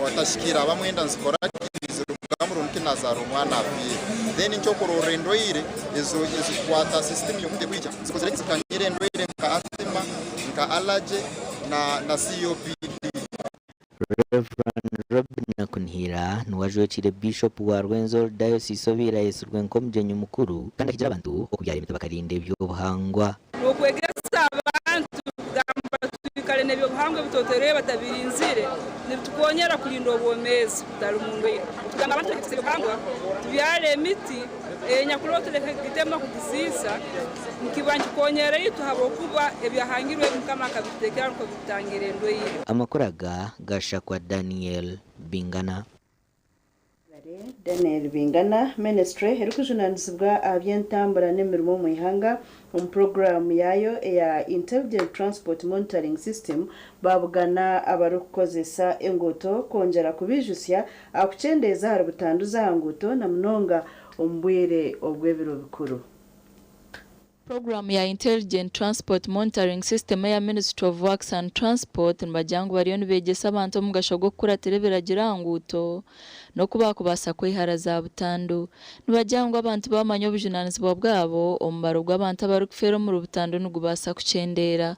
otahikire abamwe enda nizikoraki nizirugamu rundi ki nazara omwana afiire then nkyokurorra endwaire ezo ezikukwata system yomuntu ekwikya zikozire ki zikanyire endwaire nka asthma nka allergy na na COPD.
Rev. Robinah Kunihira niwe ajwekiire Biishopu wa Rwenzori Diocese obaire ayetsirwe nk'omugyenyi mukuru kandi ahigire abantu okubyara emiti bakarinda eby'obuhangwa.
N'okwegesa abantu kugamba twikale n'ebyobuhangwa ebitoterwe batabirinzire nibitukonyera kulinda obwomeezi butali mu ndwaire. Tugamba abantu tuleke ebyobuhangwa tubyare emiti enyakuroho tuleke kugitema kugisiisa nikiba nikikonyera itwe habwokuba ebyahangirwe ebi Mukama akabitutekeraho nukwo bitutangira endwaire.
Amakuru aga gashakwa Daniel Bingana.
Daniel Bingana, Minisitule erikujunanizibwa aha by'entambura n'emirimo omu ihanga omu puroguraamu yaayo eya Intelligent Transport Monitoring System babugana abarikukozesa enguuto kwongyera kubijutsya aha kukyendeeza ahari butandu z'aha nguuto na munonga omu bwire obw'ebiro bikuru.
Puroguraamu ya Intelligent Transport Monitoring System eya Ministry of Works and Transport nibagira ngu bariyo nibeegyesa abantu omugasho gw'okukuratira ebiragiro aha nguuto n'oku baakubaasa kwehara za butandu. Nibagira ngu abantu baamanya obujunaanizibwa bwabo, omubaro gw'abantu abarikufeera omuri butandu nigubaasa kukyendeera.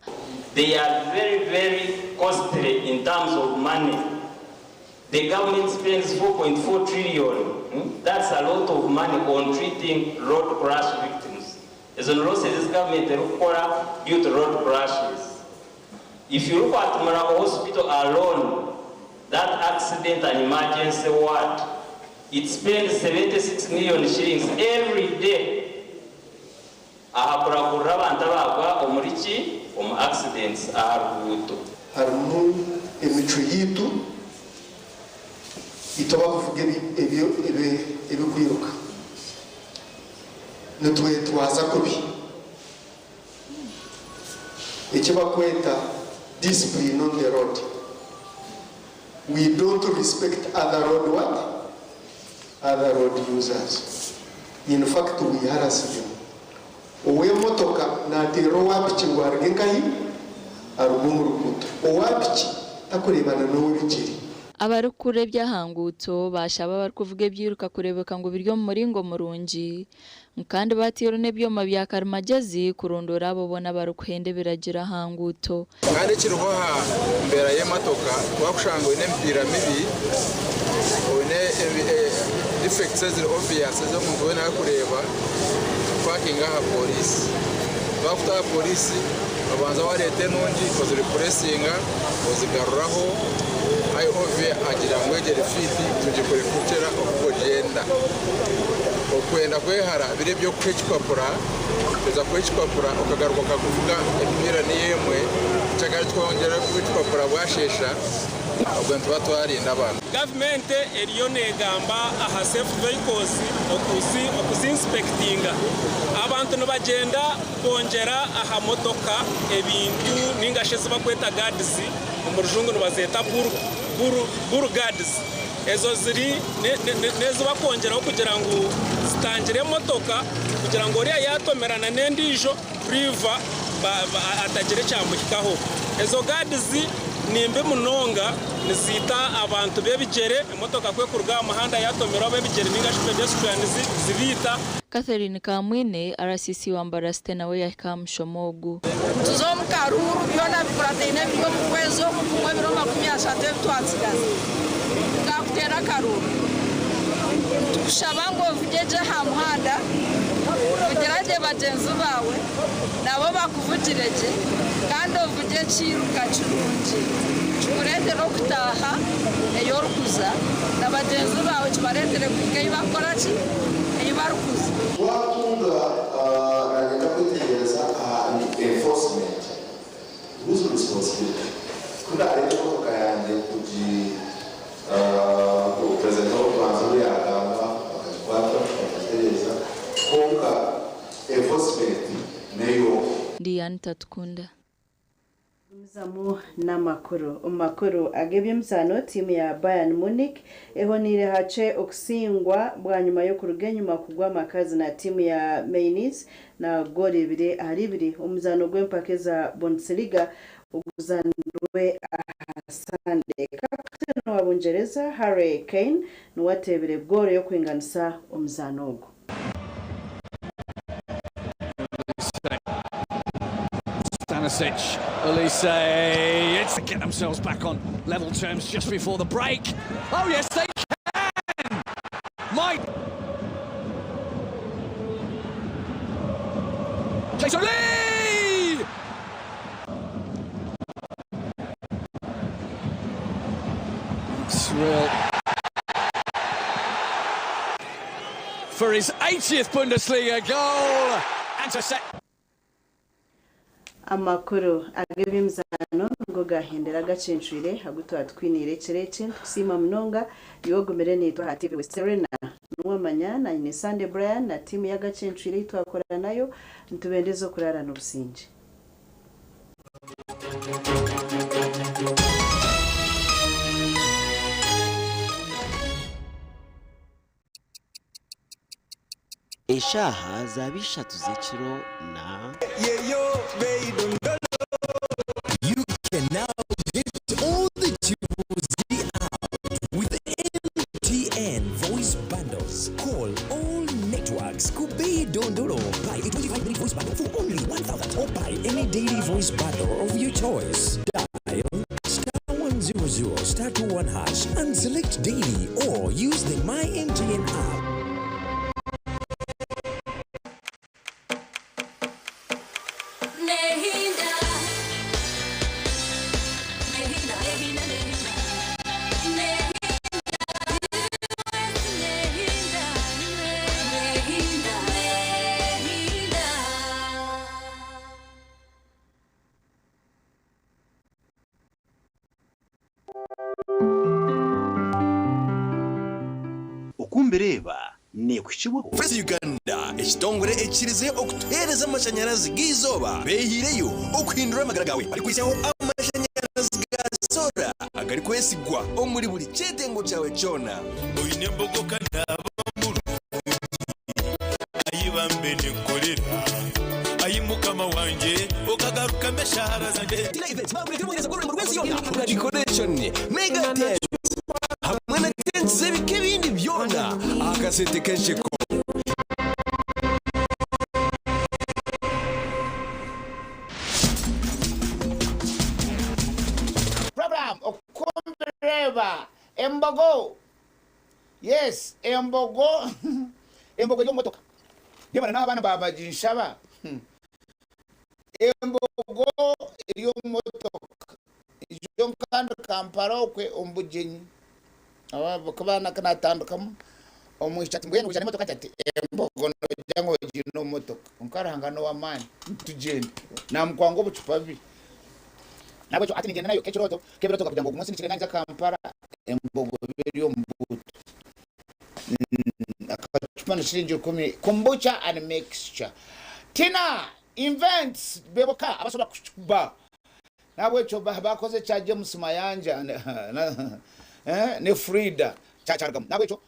They are very very costly in terms of money.
The government spends 4.4 trillion, that's a lot of money on treating road crash victims. Ezo ni losses ezi government erikukora due to road crashes. If you look at Mulago Hospital alone, that accident and emergency ward, it spends 76 million shillings every day aha kuragurira abantu abaagwa omuri ki? Omu accidents aha ruguuto.
Harimu emicwe yaitu itwe abakuvuga ebikwiruka nitwetwaza kubi eki bakweta discipline on the road we don't respect other road what other road users in fact we harass them ow'emotoka nateera owa piki ngu aruge nkahi aruge omu ruguuto owa piki takureebana n'ow'ebigyere.
Abarikukurira eby'ahanguuto baashaba abarikuvuga ebyiruka kureebeka ngu biri omu muringo murungi kandi bateirwe n'ebyoma bya karimagyezi kurondora abo boona abarikuhenda ebiragiro aha nguuto.
Kandi ekiriho aha mbeera y'emotoka, wakushanga oine emipiira mibi, oine defects eziri obvious ezi omuntu weena arikureeba, tukupakinga aha pooriisi. Twakuta aha pooriisi, obanza wareeta enungi ozirepuresinga, ozigaruraho, IOV agira ngu egi eri fiiti tugikore kukira oku ogyenda. Okwenda kwehara biri eby'okuha ekipapura, kuza kuha ekipapura okagaruka okakuvuga emipiira niyo emwe, kyagara twongyera kuha ekipapura bwasheesha, obwo nituba twarinda abantu.
Gavumenti eriyo negamba aha safe vehicles okuzi inspectinga. Abantu nibagyenda bongyera aha motoka ebintu ningashi ezi bakweta guards, omu rujungu nibazeeta bull guards. Ezo ziri n'ezi bakwongyeraho kugira ngu zitangire emotoka kugira ngu oriya yatomerana n'endiijo driver atagira ekyamuhikaho. Ezo guards nimbi munonga niziita abantu b'ebigyere, emotoka ku ekuruga aha muhanda yatomerwa ab'ebigyere ningashi pedestrians zibaita.
Catherine Kamwine, RCC wa Mbarara City nawe yahika aha mushomo ogu.
Tuze omu karuuru, byona bikurataine biri omu kwezi oku kumwe ebiro 30 ebi twatsigaza. Nkakuteera akaruuru. Nitukushaba ngu ovugye gye aha muhanda, vugira gye bagyenzi baawe, nabo bakuvugire gye, kandi ovugye ekiiruka kirungi kikureetere okutaaha ei orikuza, na bagyenzi baawe kibareetere kuhika ei barikukora ki? Ei barikuza.
Twatunga nanyenda kwetegyereza aha enforcement whose responsibility kundareeta emotoka yangye kugi president w'okubanza obu yagamba bakagikwata bakagitereeza kwonka enforcement neyo.
Diane Tatukunda.
Gumizamu n'amakuru. Omu makuru ag'eby'emizaano, tiimu ya Bayern Munich ehoniire hakye okusingwa bwanyima y'okuruga enyima kugwa amakazi na tiimu ya Mainz na goolo ibiri ahari ibiri omu muzaano gw'empaka eza Bundesliga oguzaanirwe aha Sande. Kaputeni wa Bungyereza, Harry Kane niwe ateebire goolo y'okwinganisa omuzaano ogu.
Stanisic, Olise, it's to get themselves back on level terms just before the break. Oh yes, they can! Mike! Jason Lee! It's real. For his 80th Bundesliga goal and to set.
Amakuru ag'eby'emizaano nigo gaahendera gacencwire agu twatwiniire ekiro eki. Nitukusiima munonga iwe ogumire naitwe aha TV West Serena. Niwamanya naanye ni Sunday Brian na tiimu y'agacencwire ei twakora nayo. Nitubendeza okuraara n'obusingye.
Eshaaha zaaba ishatu z'ekiro na.
You can now get all the juicy out with MTN voice bundles. Call all networks. Kubei Dondolo. Buy a 25-minute voice bundle for only 1,000 or buy any daily voice bundle of your choice. Dial star 100 star star 21 hash and select daily or use the My MTN app.
Nehinda. Nehinda, nehinda, nehinda. Nehinda, nehinda, nehinda.
Okumbireeba neekuhikibwaho.
Fresh Uganda, ekitongore ekikirize okutuheereza amashanyarazi g'eizooba beehiireyo okuhindura amagara gaawe barikwihaho amashanyarazi ga soora agarikwesigwa omuri buri kyetengo kyawe kyona.
Oine embogo ka naaba murungi, Ai bambe ninkorera, Ai Mukama wangye, okagarukamu eshaara zangye.
Tina Events baakureetera obuheereza bw'orurembo rw'ensi yoona bwa decoration, mega tent hamwe na tents z'ebika ebindi byona aha kasente k'ensheko.
Program Okumbireeba Embogo Yes embogo embogo eri omu motoka Yebare n'abaana babaginshaba Embogo eri omu motoka Ijo kandi Kampala okwe omu bugyenyi Ahabw'okuba natandikamu omwishiki ati mbwenu waija n'emotoka ki ati embogo nogira ngu ogiine omu motoka Kwonka Ruhanga n'ow'amaani nitugyenda Namukwanga obucupa bubiri Nahabwekyo hati ningyenda nayo k'ekirooto k'ebirooto kugira ngu ogu munsi nikire naija Kampala embogo ebe eri omu buutu Akacupa ni shilingi rukumi Kombucha and mixture Tina Invents beboka abasobola kukikuba Nahabwekyo bakoze ekya James Mayanja ne Frida kyarugamu. Nahabwekyo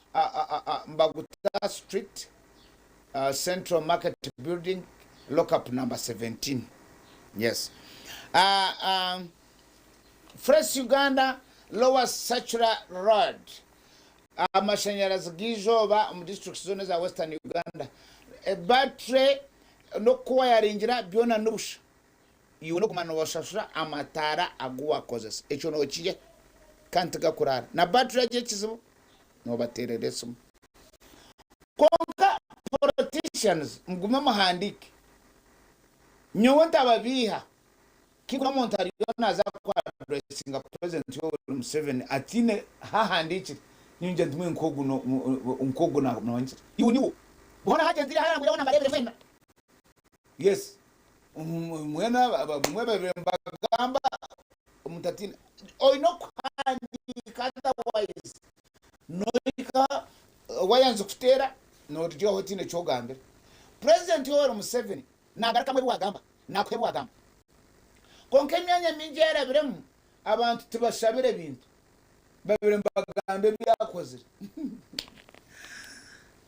Mbaguta Street, Central Market Building, lockup number 17. Yes. Fresh Uganda, Lower Circular Road. Amashanyarazi g'eizooba omu districts zoona eza Western Uganda. Battery n'okuwayaringira byona nibusha. Iwe n'okuguma noshashura amataara agu wakozesa. Ekyo nokirya kandi tigakuraara. Na battery egyo ekizibu nobateerera esimu. Kwonka politicians mugume muhandiike. Nyowe ntababiiha kikuru omuntu ariyo naza ku addressinga president Yoweri Museveni atiine hahandiikire ningira nti mbwenu nk'ogu nk'ogu nongyera. Iwe niwe. Hoona hagyenzire harangwire hoona mbareebire mwena. Yes. Mwena bamwe babire nibagamba mutatiina. Oine okuhandiika otherwise nohika wayanza kuteera norugiraho otiine eki ogambire. President Yoweri Museveni nagarukamu ebi wagamba, nakuha ebi wagamba. Kwonka emyanya mingi eyarabiremu abantu tibashabire bintu, babire nibagamba ebi akozire.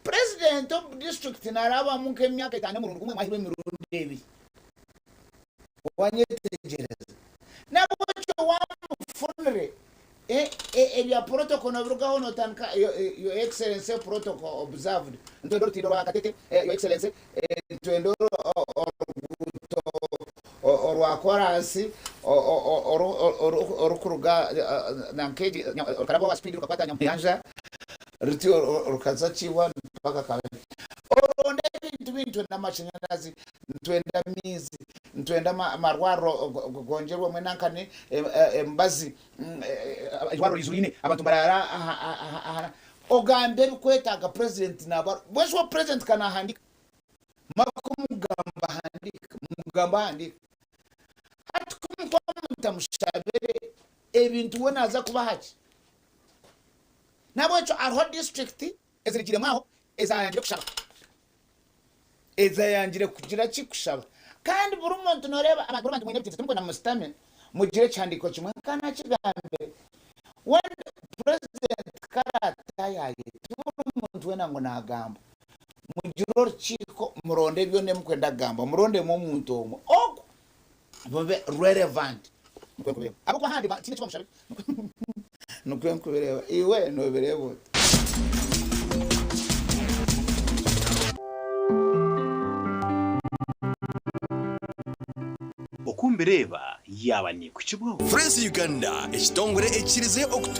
President omu district narabamu nk'emyaka etano omurundi gumwe mwahirwe emirundi ebiri. Wanyetegyereza? Nabwekyo wamufunire ebya protocol nobirugaho notandika your excellency protocol observed nitwenda orutindo rwa Katete your excellency nitwenda oruguuto orwa koransi orukuruga nanka rukaraba owa speed rukakwata Nyamuyanja rutyo rukaza Kiihwa mpaka Kabale. Oronde ebintu bingi nitwenda amashanyarazi, nitwenda amaizi, nitwenda amarwariro gongyerwemu enankani emibazi, eirwariro rijuriine abantu nibaraara aha ogambe ebikwetaaga president naba mbwenu shi we president ka nahandiika Mako mugamba ahandiika mugamba ahandiika hati ku mukuba mutamushabire ebintu we naza kubaha ki? Nahabwekyo hariho district ezirugiremu aho ezayangire kushaba ezayangire kugira ki kushaba kandi buri muntu noreeba abantu buri bantu mwine ebitiinisa timukwenda musitame mugire ekihandiiko kimwe nkanakigambire when president karatayaye tiburi muntu weena ngu nagamba Mugire orukiiko muronde byona ebi mukwenda kugamba, murondemu omuntu omwe ogwo mube relevant. Nikwo nkubireeba. Ahabw'okuba ahandi tihaine eki bamushabire. Nikwo nkubireeba. Iwe noobireeba ota?
Oku mbireeba.
yaaba neekuhikibwaho.
Fresh Uganda ekitongore ekikirize okutuha.